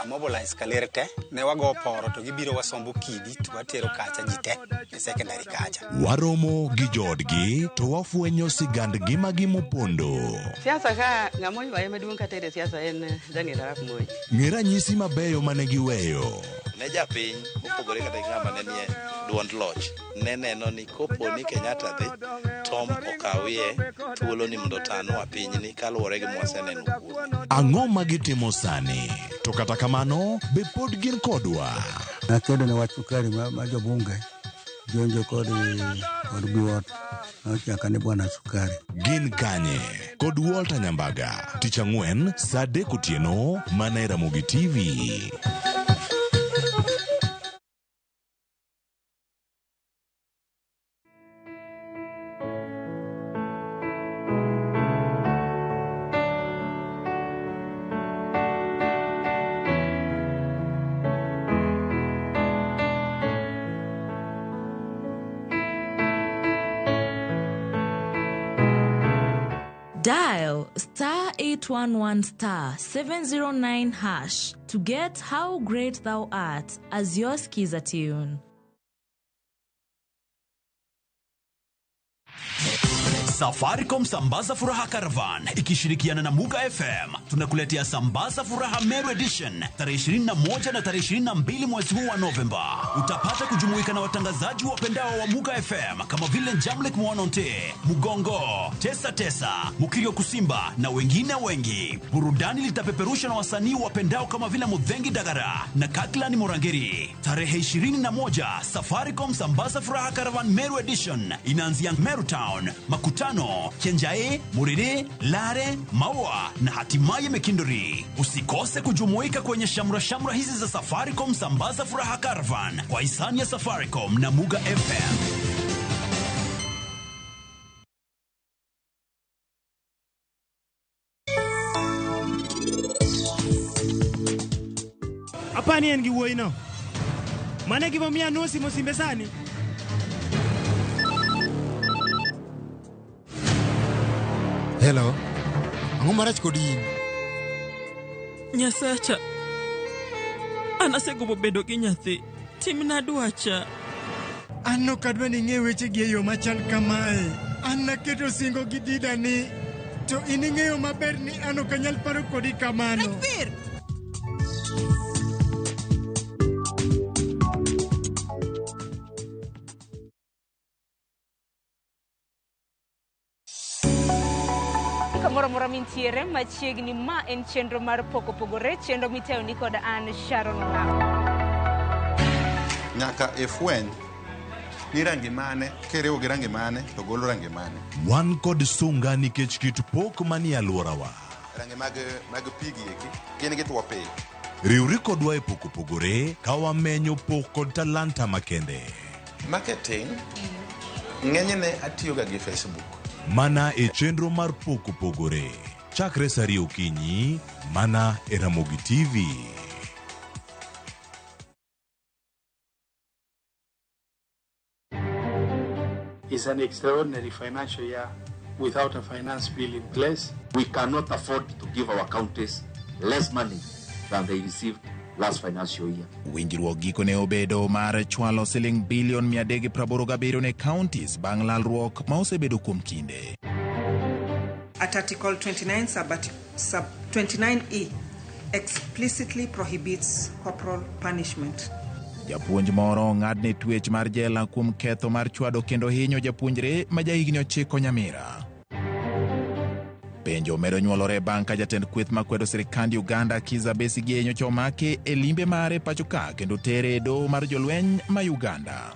Speaker 15: Amobilize kaler te, ne wago poro to gibiro wasombo kidi to watero kacha ji te e secondary kacha.
Speaker 3: Waromo gi joodgi to wafwenyo sigand ngimagi mopondo.
Speaker 16: Siasa ka ng'ama oywaye maduong' katere siasa en Daniel Arap Moi.
Speaker 3: Ng'e ranyisi mabeyo mane giweyo.
Speaker 17: Ne japiny mopogore kata gi ng'ama ne nie duond loch ne neno ni kopo ni Kenyatta dhi Tom okawie thuolo ni mondo otanwa pinyni kaluwore gi mwaseneno kuome.
Speaker 3: Ang'o ma gitimo sani? To kata kamano, be pod gin kodwa?
Speaker 18: Nakedo ne wach sukari ma jobunge jonjo kod Biwott nochaka ni bwana sukari.
Speaker 3: Gin kanye? Kod Walter Nyambaga, tich ang'wen saa 3 otieno mana e Ramogi TV.
Speaker 10: Dial star 811 star 709 hash to get How Great Thou Art as your Skiza tune.
Speaker 19: Safaricom Sambaza Furaha Caravan ikishirikiana na Muga FM tunakuletea Sambaza Furaha Meru Edition tarehe 21 na tarehe 22 mwezi huu wa Novemba. Utapata kujumuika na watangazaji wapendao wa Muga FM kama vile Jamlek Mwanonte, Mugongo, Tesa Tesa, Mukirio Kusimba na wengine wengi. Burudani litapeperusha na wasanii wapendao kama vile Mudhengi Dagara na Kaklani Morangeri. Tarehe 21 Safaricom Sambaza Furaha Caravan Meru Edition inaanzia Meru Town, Makutano, Kenjae, Murere, Lare, Maua na hatimaye Mekindori. Usikose kujumuika kwenye shamra shamra hizi za Safaricom Sambaza Furaha Caravan kwa hisani ya Safaricom na Muga FM.
Speaker 20: Apani en gi wuoyi no. Mane gimomiyo anosimo simbe sani.
Speaker 7: Hello. Ang'o marach kod in?
Speaker 21: Nyasacha, an asegombo bedo gi nyathi. Timna dwacha.
Speaker 20: An ok adwa ni ing'e wechegi e yo machal kamae. An naketo singo gi dida ni to in ing'eyo maber ni an ok anyal paro kodi kamano.
Speaker 22: Rajbir! Kamoro amora mintiere machiegni, ma en chenro mar Pok Opogore, chenro mitayo ni kod an Sharon Ongago.
Speaker 23: Nyaka ifweny
Speaker 4: Ni rangi mane kiriwo gi rangi mane to golo rangi mane.
Speaker 3: Wan kod sunga nikech kit pok manie alworawa.
Speaker 4: Rangi mag mag pi gi eki gin gituo piny.
Speaker 3: Riwri kodwa e Pok Opogore ka wamenyo pok kod talanta makende.
Speaker 4: Marketing ng'enyne atiyoga gi Facebook.
Speaker 3: Mana e chenro mar Pok Opogore. Chakre sa ariyo okinyi, mana e Ramogi TV.
Speaker 8: Is an extraordinary financial year without a finance bill in place.
Speaker 23: We cannot afford to give our counties less money than they received last financial year.
Speaker 24: Winjruok gikone obedo mar chwalo siling bilion 387 ne counties bang' lalruok ma osebedo kuom kinde.
Speaker 25: At Article 29, sub 29E explicitly prohibits corporal punishment.
Speaker 24: Japuonj moro ong'adne twech mar jela kuom ketho mar chwado kendo hinyo japuonjre ma jahigni 9 Nyamira. Penjo medo nyuolore bang' ka jatend kweth makwedo sirikand Uganda Kizza Besigye nyocha omaki e limbe mare pacho ka kendo tere e doho mar jolweny ma Uganda.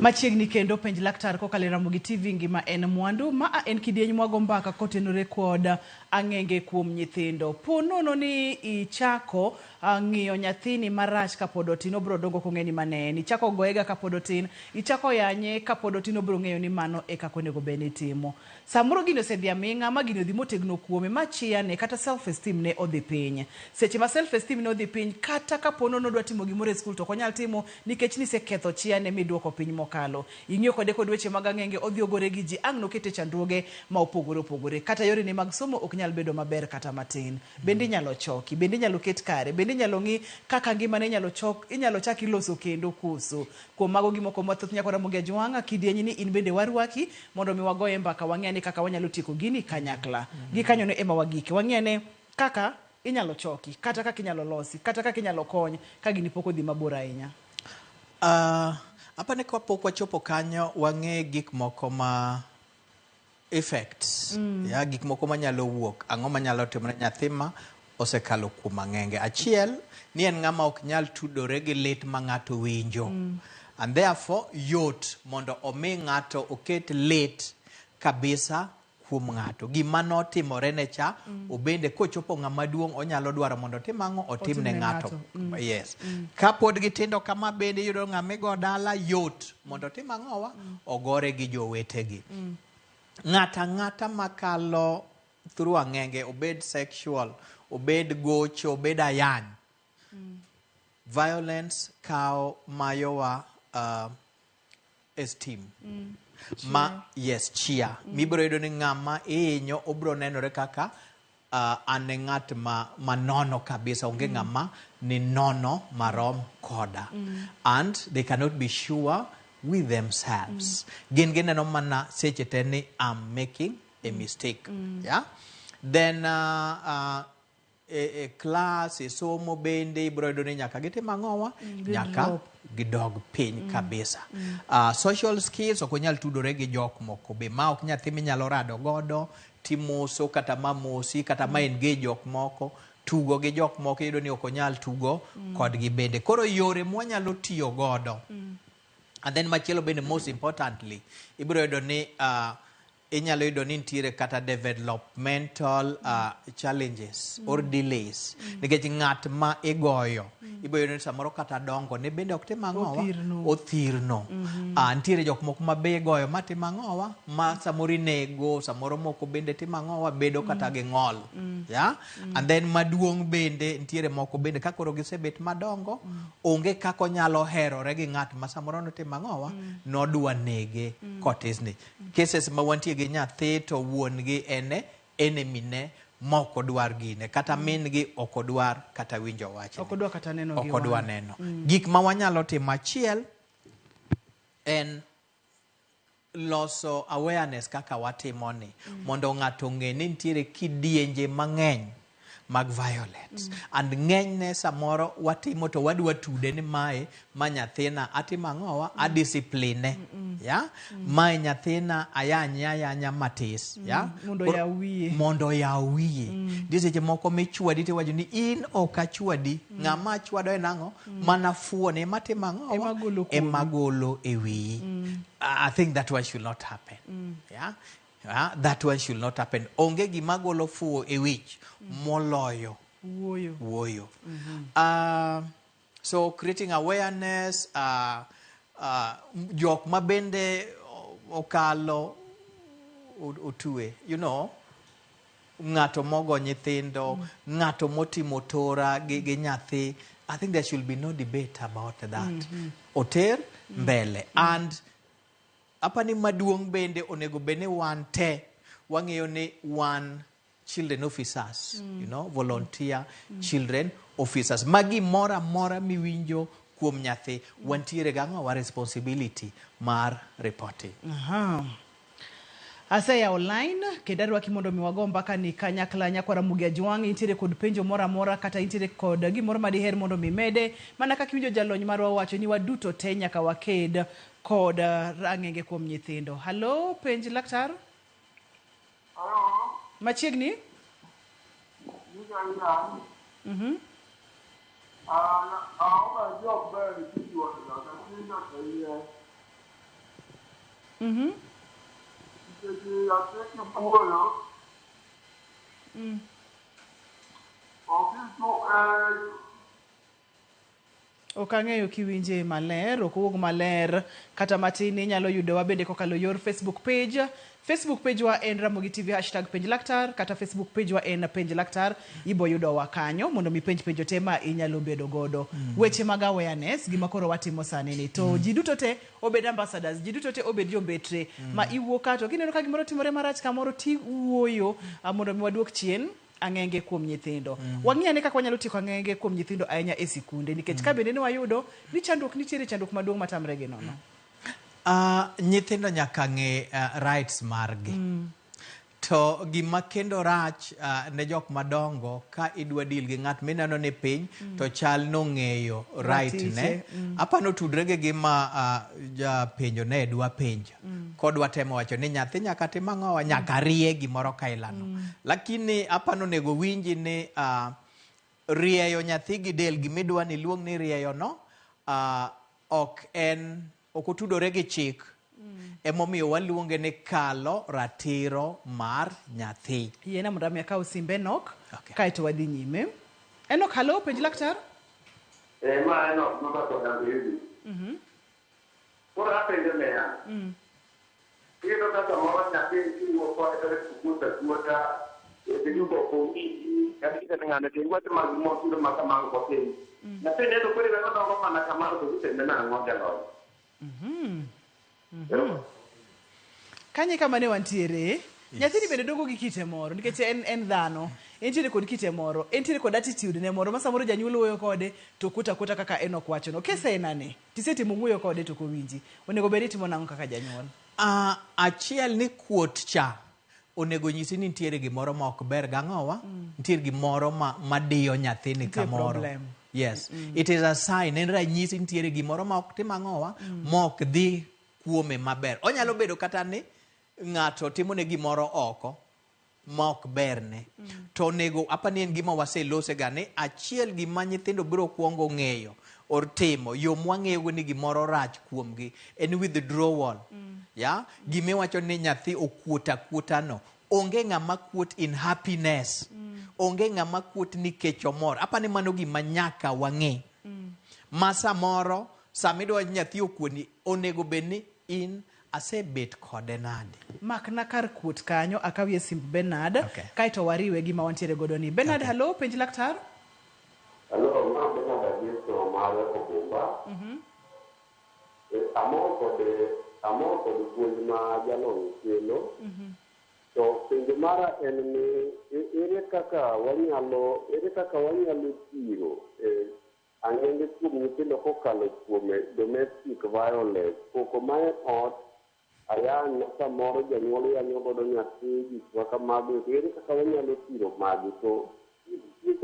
Speaker 1: Machiegni kendo penj laktar kokalo e Ramogi TV ngima en mwandu. Ma en kidieny mwago mbaka kotenore kod ang'enge kuom nyithindo. Po nono ni ichako ng'iyo nyathini marach kapod otin, obiro dongo kong'e ni mane en. Ichako goyega kapod otin, ichako yanye kapod otin, obiro ng'eyo ni mano e kaka onego bed ni itimo. Samoro gini osedhi aming'a ma gini odhi motegno kuome ma chia ne kata self esteem ne odhi piny. Seche ma self esteem ne odhi piny, kata kapo nono odwa timo gimoro e skul to ok onyal timo nikech niseketho chia ne miduoko piny mokalo. Ing'iyo kode kod weche mag ang'enge, odhi ogore gi ji, ang' nokete chandruoge ma opogore opogore. Kata yorene mag somo ok nyal bedo maber kata matin. Bende inyalo choki, bende inyalo ket kare, bende inyalo ng'i kaka ngimane inyalo chok, inyalo chak iloso kendo koso. Kuom mago gi moko mathoth nyako Ramogi Ajwang'a, kidieny ni in bende warwaki mondo mi wagoye mbaka wang'e ane kaka wanyalo tieko gini kanyakla. Gikanyono ema wagike. Wang'i ane kaka inyalo choki, kata kaka inyalo losi, kata kaka inyalo kony ka gini pok odhi mabor ahinya.
Speaker 2: Apani kapok wachopo kanyo wang'e gik moko ma effects ya gik moko manyalo wuok, ang'o manyalo timore nyathi ma osekalo kuom ang'enge. Achiel ni en ng'ama ok nyal tudore gi lit ma ng'ato winjo. And therefore yot mondo omi ng'ato oket lit kabisa kuom ng'ato. Gima notimore ne cha, obende kochopo ng'ama duong' onyalo dwaro mondo otim ang'o? Otim ne ng'ato. Yes. Kapod gitindo kama bende iyudo ng'ama igo dala yot mondo otim ang'owa? Ogore gi jowetegi. Ng'ato ang'ata makalo through ang'enge, obed sexual, obed gocho, obed ayany. Violence kawo mayowa esteem. Ma yes, chia. Mibiro yudo ni ng'ama ihinyo obiro nenore kaka an e ng'at ma manono kabisa, onge ng'ama ni nono marom koda. And they cannot be sure with themselves. Gin gineno mana seche te ni I'm making a mistake. Yeah? Then e class, e somo bende ibiro yudo ni nyaka gitim ang'owa? Nyaka gidog piny kabisa. Social skills ok onyal tudore gi jok moko be ma ok nyathi minyalo rado godo timoso kata ma mosi kata ma engage jok moko tugo gi jok moko iyudo ni ok onyal tugo kodgi bende. Koro yore mwanyalo tiyo godo. And then machielo bende most importantly ibiro yudo ni inyalo yudo ni nitiere kata developmental challenges or delays. Nikech ng'at ma igoyo ibiro yudo ni samoro kata dongo ne bende ok tim ang'owa?
Speaker 1: Othirno.
Speaker 2: Othirno. Nitiere jok moko ma be igoyo ma timo ang'owa? Ma samoro inego, samoro moko bende timo ang'owa? Bedo kata gi ng'ol. Yeah? And then maduong' bende nitiere moko bende ka koro gisebet madongo, onge kaka onyalo herore gi ng'at ma samoro notimo ang'owa? Nodwa nege kotisni. Cases ma wantie gi nyathi to wuon gi en enemy ne ma ok odwar gine, kata min gi ok odwar kata winjo wachne.
Speaker 1: Ok odwar kata neno gi
Speaker 2: Ok odwar
Speaker 1: wang'e.
Speaker 2: neno. Gik ma wanyalo timo achiel en loso awareness kaka watimo ni, mondo ng'ato ong'e ni nitiere kidienje mang'eny mag violence. And ng'enyne samoro watimo to wadwa tude ni mae ma nyathina atimo ang'owa, adiscipline. Ya? Mae nyathina ayanye ayanya matis. Ya?
Speaker 1: Mondo yaw wiye.
Speaker 2: Mondo yaw wiye. Nitie seche moko michwadi tiwacho ni in ok achwadi. Ng'ama achwado en ang'o? Mana fuon ema timo ang'owa?
Speaker 1: Ema golo kuomi.
Speaker 2: Ema golo e wiyi. I think that one should not happen. Yeah? That one should not happen. Onge gima golo fuo e wich moloyo
Speaker 1: wuoyo.
Speaker 2: Wuoyo. So creating awareness, jok ma bende okalo otwe, ng'ato mogo nyithindo, ng'ato motimo tora gi nyathi, I think there should be no debate about that. Oter mbele. And apani maduong' bende onego bed ni wan te wang'eyo ni wan children officers, volunteer children officers. Ma gimoro amora miwinjo kuom nyathi, wantiere gang'o wa responsibility mar reporting.
Speaker 1: Aha. Aseyawo line kendo arwaki mondo mi wago mbaka ni kanyakla. Nyakwara Mugia Jwang', intiere kod penjo moro amora kata intiere kod gimoro madiher mondo mi mede mana kaka iwinjo jalony marwa owacho ni waduto te nyaka waked kod rang'enge kuom nyithindo. Hallo, penj laktar? Machiegni? Ok ang'eyo kiwinje maler, ok owuog maler kata matin. Inyalo yudowa bende kokalo yor Facebook page. Facebook page wa en Ramogi TV #penjlaktar, kata Facebook page wa en Penj Laktar. Ibo yudowa kanyo mondo mi penj penjo te ma inyalo bedo godo. Weche mag awareness gima koro watimo sani ni to ji duto te obed ambassadors, ji duto te obed jombetre ma iwuok ka to kineno ka gimoro timore marach kamoro tiwuoyo, mondo mi waduok chien ang'enge kuom nyithindo. Wang'i ane kaka wanyalo tieko ang'enge kuom nyithindo ahinya e sikunde, nikech ka bende ne wayudo ni chandruok nitiere, chandruok maduong' matamre gi nono.
Speaker 2: Nyithindo nyaka ng'e rights margi. To gima kendo rach ne jok madongo, ka idwa deal gi ng'at mineno ni piny to chal nong'eyo right ne. Apano tudre gi gima japenjo ne dwa penjo. Kodwa temo wacho ni nyathi nyaka tim ang'owa, nyaka rie gimoro kailano. Lakini apano onego winji ni rieyo nyathi gi del, gimidwa ni luong ni rieyo no, ok en, ok otudore gi chik. Emomiyo waluonge ni kalo ratiro mar nyathi.
Speaker 1: Yiena mondo ami akaw simb Enoch, kaeto wadhi nyime. Enoch, hallo, penj laktar?
Speaker 5: Ma Enoch mabako Nairobi. Koro apenjo niya, iyudo ka samoro nyathi iwuok kode to kuota kuota, iluongo ok owinji, kata ikete ng'ano to iwach mag mosindo ma kamago ok owinji. Nyathi ne to koro iweyo dongo mana kamano to itime nang'o jalony?
Speaker 1: Kanye kama ne wantiere, nyathini bende dongo gi kite moro, nikech en dhano, entiere kod kite moro, entiere kod attitude ne moro, ma samoro janyuol wuoyo kode to kuota akuota kaka Enoch wachono. Kese en ane? Tisetimo wuoyo kode to ok owinji. Onego bed ni itimo nang'o kaka janyuol?
Speaker 2: Achiel ni kuot cha onego nyisi ni nitiere gimoro ma ok ber gang'owa, nitiere gimoro ma diyo nyathini
Speaker 1: Nitie
Speaker 2: kamoro.
Speaker 1: problem.
Speaker 2: Yes. It is a sign, en ranyisi nitiere gimoro ma ok tim ang'owa, ma ok dhi kuome maber. Onyalo bedo kata ni ng'ato timone gimoro oko ma ok berne. To onego, apani en gima waselose ga ni achiel gima nyithindo biro kuongo ng'eyo or timo, yo mwang'eyogo ni gimoro rach kuomgi en withdrawal. Ya? Gimiwacho ni nyathi okuot akuota no. Onge ng'ama kuot in happiness. Onge ng'ama kuot nikech omor. Apani mano gima nyaka wang'e. Ma samoro, samidwa nyathi okuoni, onego bed ni in asebet kode nade?
Speaker 1: Makna kar kuot kanyo, akawie simb Bernard, kaeto wariwe gima wantiere godo ni. Bernard, hallo, penj laktar?
Speaker 5: Hallo, ma Bernard Agieso mar Obumba. Amor kod puonj ma jalony kelo. To penjo mara en ni ere kaka wanyalo thiro ang'enge kuom nyithindo kokalo kuom domestic violence, koko mae ot, ayany samoro janyuol yanyo godo nyathi, gik ma kamago, ere kaka wanyalo thiro magi? To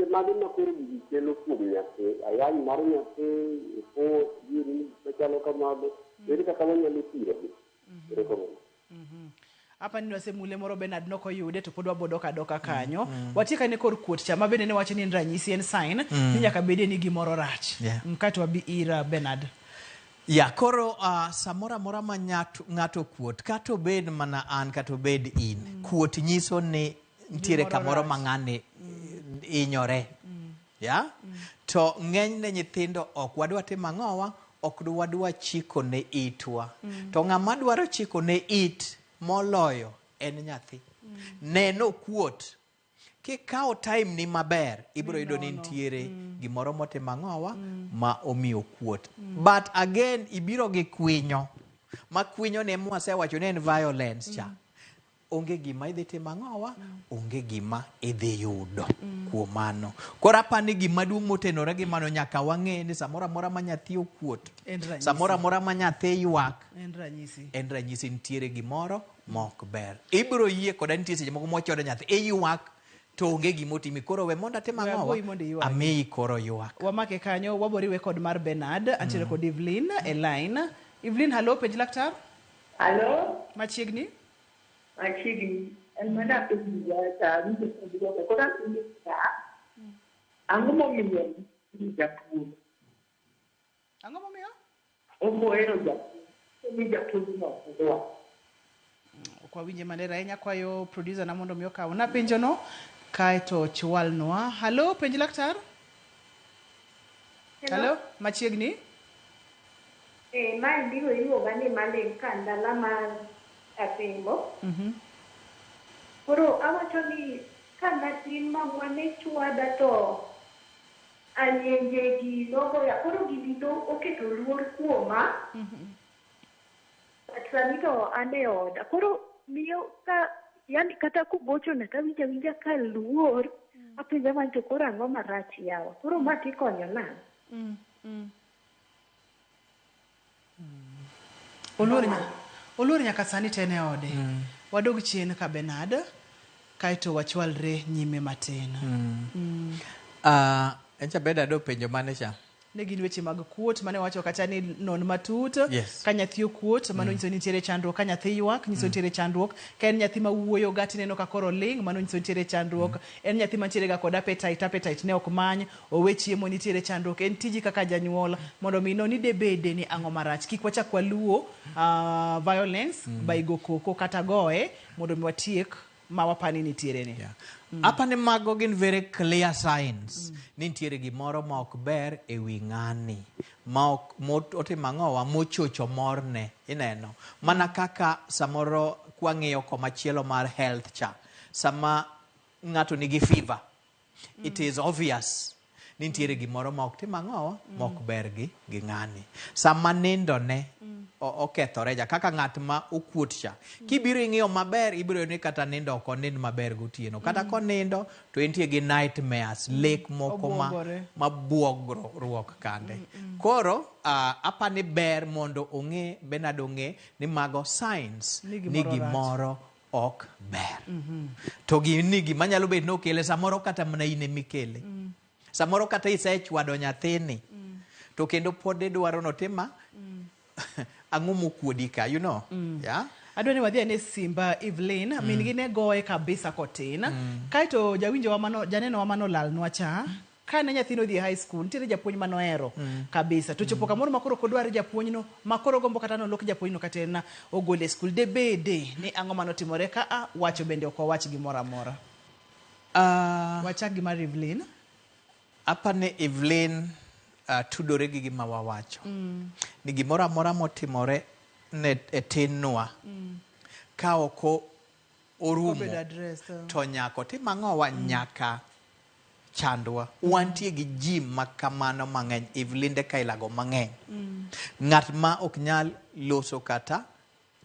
Speaker 5: Masiche mage ma koro gigi kelo kuom nyathi, ayany mar nyathi, ipot, gini machalo kamago, ere kaka wanyalo thirogi? Erokamano.
Speaker 1: Apa ni wasemule moro Bernard nokoyude to pod wabodok adoka kanyo. Watiek ane kor kuot cha ma bende ne wacho ni en ranyisi en sign ni nyaka bedie ni gimoro rach. Kaeto wabi ir Bernard.
Speaker 2: Ya, koro samoro amora ma ng'ato kuot, kata obed mana an kata obed in, kuot nyiso ni nitiere
Speaker 1: Gimoro
Speaker 2: kamoro ma
Speaker 1: rach.
Speaker 2: ng'ani hinyore. Ya? To ng'enyne nyithindo ok wadwa timo ang'owa, ok wadwa chiko ne itwa. To ng'ama dwaro chiko ne it moloyo en nyathi. Neno kuot. Kikawo time ni maber, ibiro yudo ni nitiere gimoro motimo ang'owa ma omiyo kuot. But again, ibiro gi kwinyo. Ma kwinyo ne mwasewacho ni en violence cha. Onge gima idhi timo ang'owa, onge gima idhi yudo kuom mano. Koro apani gima duong' motenore gi mano nyaka wang'e ni samoro amora ma nyathi okuot,
Speaker 1: En ranyisi.
Speaker 2: samoro amora ma nyathi ywak,
Speaker 1: En ranyisi.
Speaker 2: en ranyisi nitiere gimoro mok ber. Ibiro yie koda nitie seche moko mwachodo nyathi, iywak to onge gima otimi. Koro we mondo atim
Speaker 1: We
Speaker 2: ang'owa,
Speaker 1: agoyi mondo iywagi.
Speaker 2: amiyi koro ywak.
Speaker 1: Wamake kanyo, waboriwe kod mar Bernard, antiere kod Evelyn e line. Evelyn, hallo, penj laktar.
Speaker 6: Hallo.
Speaker 1: Machiegni.
Speaker 6: Machiegni. En mana penjo ta awinjo ka koro apenjo niya, ang'o momiyo japuonj?
Speaker 1: Ang'o momiyo?
Speaker 6: Ok ohero japuonj. Ni japuonj no ok odwar.
Speaker 1: Ok wawinje maler ahinya, kwayo producer na mondo mi okawna penjono kaeto chwalnwa. Hallo, penj laktar. Hallo, machiegni.
Speaker 9: Mae biro iluonga ni Maleng Kandala mar Asembo. Koro awacho ni ka natin mamwa ne chwada to anyenje gi nogoya. Koro gini no oketo luor kuoma. But sani to an e oda. Koro miyo ka yani kata kugochona tawinjo awinja ka luor. Apenja man to koro ang'o marach yawa. Koro ma tikonyo nang'o?
Speaker 1: Oluor nyaka sani to en e ode. Wadog chien ka Bernard, kaeto wachwalre nyime matin.
Speaker 2: Encha Bernard openjo mane cha?
Speaker 1: Ne gin weche mag kuot mane wacho kata ni non matut.
Speaker 2: Yes.
Speaker 1: Ka nyathi okuot, mano nyiso ni nitiere chandruok. Ka nyathi ywak, nyiso nitiere chandruok. Ka en nyathi ma wuoyo ga tineno ka koro ling', mano nyiso nitiere chandruok. En nyathi mantiere ga kod appetite, appetite ne ok many, owe chiemo nitiere chandruok. En tiji kaka janyuol mondo mi non ni debede ni ang'o marach. Kik wachak waluo violence by go koko kata goye mondo mi watiek ma wapani nitiere ni.
Speaker 2: Apani mago gin very clear signs ni nitiere gimoro ma ok ber e wi ng'ani ma ok otimo ang'owa mochocho morne ineno mana kaka samoro kwang'iyo komachielo mar health cha sama ng'ato nigi fever it is obvious ni nitiere gimoro ma ok tim ang'owa ma ok ber gi ng'ani sama nindone okethore ja kaka ng'at ma okuot cha kibiro ing'iyo maber ibiro yudo ni kata nindo ok onind maber gotieno kata konindo to entie gi nightmares lek moko ma buogruok kande koro apani ber mondo ong'e Bernard ong'e ni mago signs ni gimoro ok ber to gini gima nyalo bet ni okele samoro kata mana in emikele samoro kata isechwado nyathini to kendo pod idwaro notima ang'o mokuodi ka you know yeah
Speaker 1: Adwa ni wadhi ane Simba Evelyn min gi ne goye kabisa kotin kaeto jawinjo wa mano janeno wa mano lalnwa cha kane nyathino odhi e high school nitiere japuonj manohero kabisa to chopo kamoro makoro ok odwar japuonjno makoro gombo kata nolok japuonjno kata en ogole e skul debede ni ang'o manotimore ka a wacho bende ok wawach gimoro amora wachak gi mar Evelyn.
Speaker 2: Apani Evelyn tudore gi gima wawacho ni gimoro amora motimore ne e tinnwa ka ok orumo to nyaka otim ang'owa nyaka chandwa wantie gi ji makamano mang'eny Evelyn kailago mang'eny ng'at ma ok nyal loso kata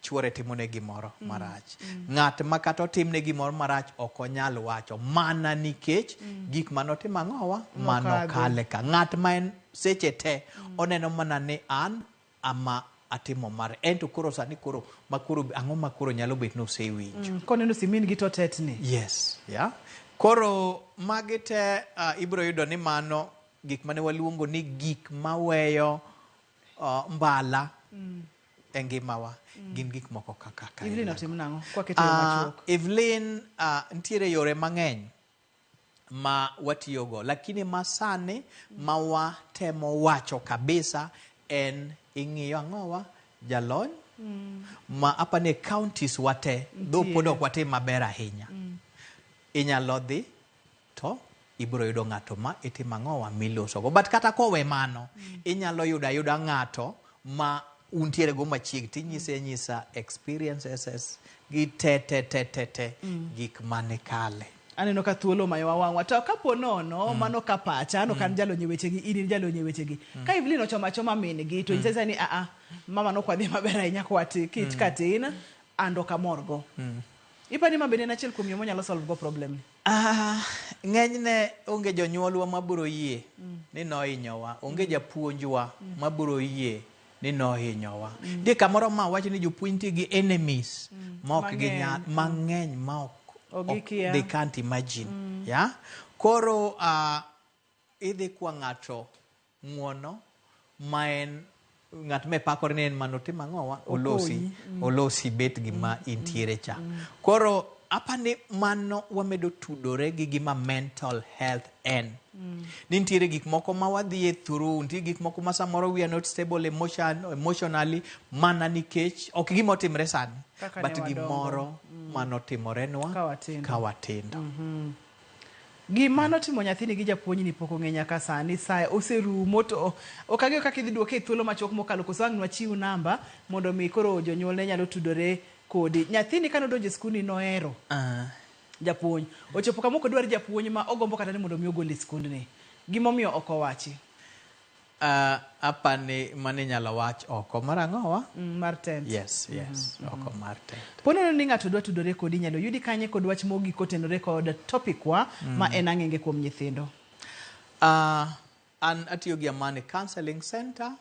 Speaker 2: chuore timone gimoro marach ng'at ma kata otimne gimoro marach ok onyal wacho mana nikech gik manotimo ang'owa manokale ka ng'at ma en seche te oneno mana ni an ama atimo mare en to koro sani koro makoro ang'o makoro nyalo bet ni osewinjo
Speaker 1: koneno simin gi to tetni
Speaker 2: yes yeah. Koro magi te ibiro yudo ni mano gik mane waluongo ni gik maweyo mbala e ngimawa gin gik moko kaka ka
Speaker 1: Evelyn otim nang'o? Kwaketo e yo machuok.
Speaker 2: Evelyn, nitiere yore mang'eny ma watiyogo, lakini masani ma watemo wacho kabisa en ing'iyo ang'owa jalony ma apani e counties wate dho pod ok watim maber ahinya. Inyalo dhi to ibiro yudo ng'ato ma itimo ang'owa milosogo. But kata kowe mano, inyalo yudo ayuda ng'ato ma untiere go machiegni tinyise anyisa experiences gi te te te te te gik mane kale.
Speaker 1: Aneno ka thuolo omayowa wang'wa. To kapo nono, mano ka pacha, an ok an jalony e wechegi, in in jalony e wechegi. Ka Evelyn ochomo achoma min gi, to nyise ni a mama nok wadhi maber ahinya kwati, kit katin, an ok amorgo. Ipani ma bende en achiel kuom yo monyalo solve go problem ni?
Speaker 2: Ng'enyne onge jonyuolwa mabiro yie ni nohinyowa, onge japuonjwa mabiro yie ni nohinyowa. Nitie kamoro ma wacho ni jopuonj nitie gi enemies ma ok ginyal mang'eny ma ok they can't imagine. Yeah? Koro idhi kwa ng'ato ng'uono ma en ng'at ma ipakore ni en manotimo ang'owa olosi olosi bet gima intiere cha. Koro apani mano wamedo tudore gi gima mental health en. Ni nitiere gik moko ma wadhiye through, nitie gik moko ma samoro we are not stable emotionally mana nikech ok gima otimre sani,
Speaker 1: Kaka
Speaker 2: but
Speaker 1: ne wadongo.
Speaker 2: gimoro manotimore
Speaker 1: Ka watindo.
Speaker 2: ka watindo.
Speaker 1: Gima notimo nyathini gi japuonjni pok ong'e nyaka sani, sa oserumo to ok ang'eyo kaka idhi duoke e thuolo machuok mokalo koso ang' nwachiw namba mondo mi koro jonyuol ne nyalo tudore kodi. Nyathini kane odonjo e skundni nohero japuonj. Ochopo kama ok odwar japuonj ma ogombo kata ni mondo mi ogol e skundni. Gimomiyo ok owachi.
Speaker 2: Apani mano inyalo wach oko mar ang'owa?
Speaker 1: Mar tent.
Speaker 2: Yes, yes, oko mar tent.
Speaker 1: Ponono ni ng'ato dwa tudore kodi inyalo yudi kanye kod wach mogik kotenore kod topic wa ma en ang'enge kuom nyithindo.
Speaker 2: An atiyo gi Amani Counseling Center.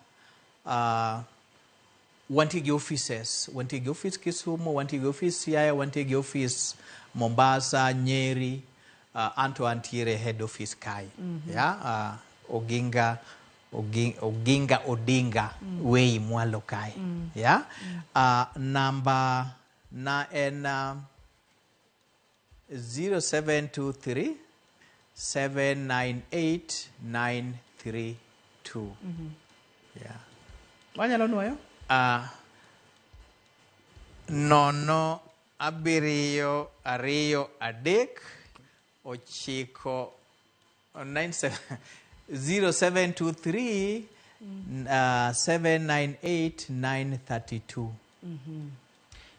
Speaker 2: Wantie gi offices, wantie gi office Kisumu, wantie gi office Siaya, wantie gi office Mombasa, Nyeri, anto antiere head office kae. Yeah, Oginga, Oginga Odinga Way mwalo kae. Yeah. Namba na en 0723 798 932. Yeah.
Speaker 1: Wanyalo nuoyo?
Speaker 2: 0 7 2 3 9 97 0723 798 932.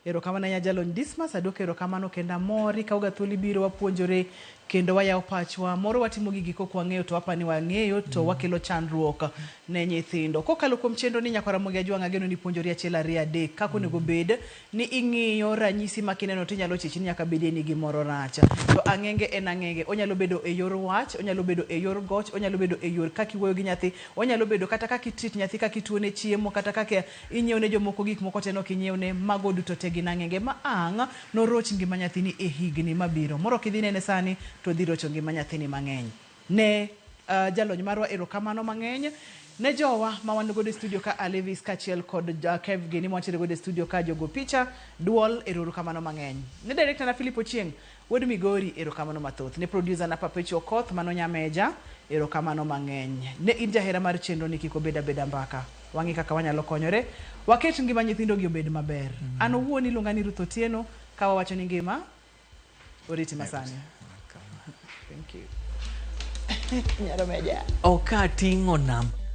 Speaker 1: Erokamano ahinya jalony Dismas, aduoko erokamano kendo amor ikawoga thuolo ibiro wapuonjore kendo wayawo pachwa. Moro watimo gigi kok wang'eyo to wapani wang'eyo to wakelo chandruok ne nyithindo. Kokalo kuom chenro ni nyakwar Ramogi Ajwang' ageno ni puonjori 1 2 3 kaka onego bed ni ing'iyo ranyisi ma kineno tinyalo chich ni nyaka bedie ni gimoro rach. To ang'enge en ang'enge, onyalo bedo e yor wach, onyalo bedo e yor goch, onyalo bedo e yor kaka iwuoyo gi nyathi, onyalo bedo kata kaka i treat nyathi, kaka ituone chiemo, kata kaka inyiewo ne jomoko gik moko te nok inyiewne, mago duto te gin ang'enge ma ang' noroch ngima nyathini e higni mabiro. Moro kidhi nene sani to dhi rocho ngima nyathini mang'eny. Ne jalony marwa erokamano mang'eny. Ne jowa ma wan godo e studio ka Alevis kaachiel kod Kev gini mwantiere godo e studio ka jogo picha, duol erokamano mang'eny. Ne director na Philip Ochieng, wuod Migori erokamano mathoth. Ne producer na Perpetual Okoth mano Nyameja erokamano mang'eny. Ne in jahera mar chenro ni kik obed abeda mbaka. Wang'i kaka wanyalo konyore. Waket ngima nyithindo gi obed maber. An owuon iluonga ni Ruth Otieno ka wawacho ni ngima oriti masani. Thank you. Nyaro meja.
Speaker 2: Ok ating'o namba.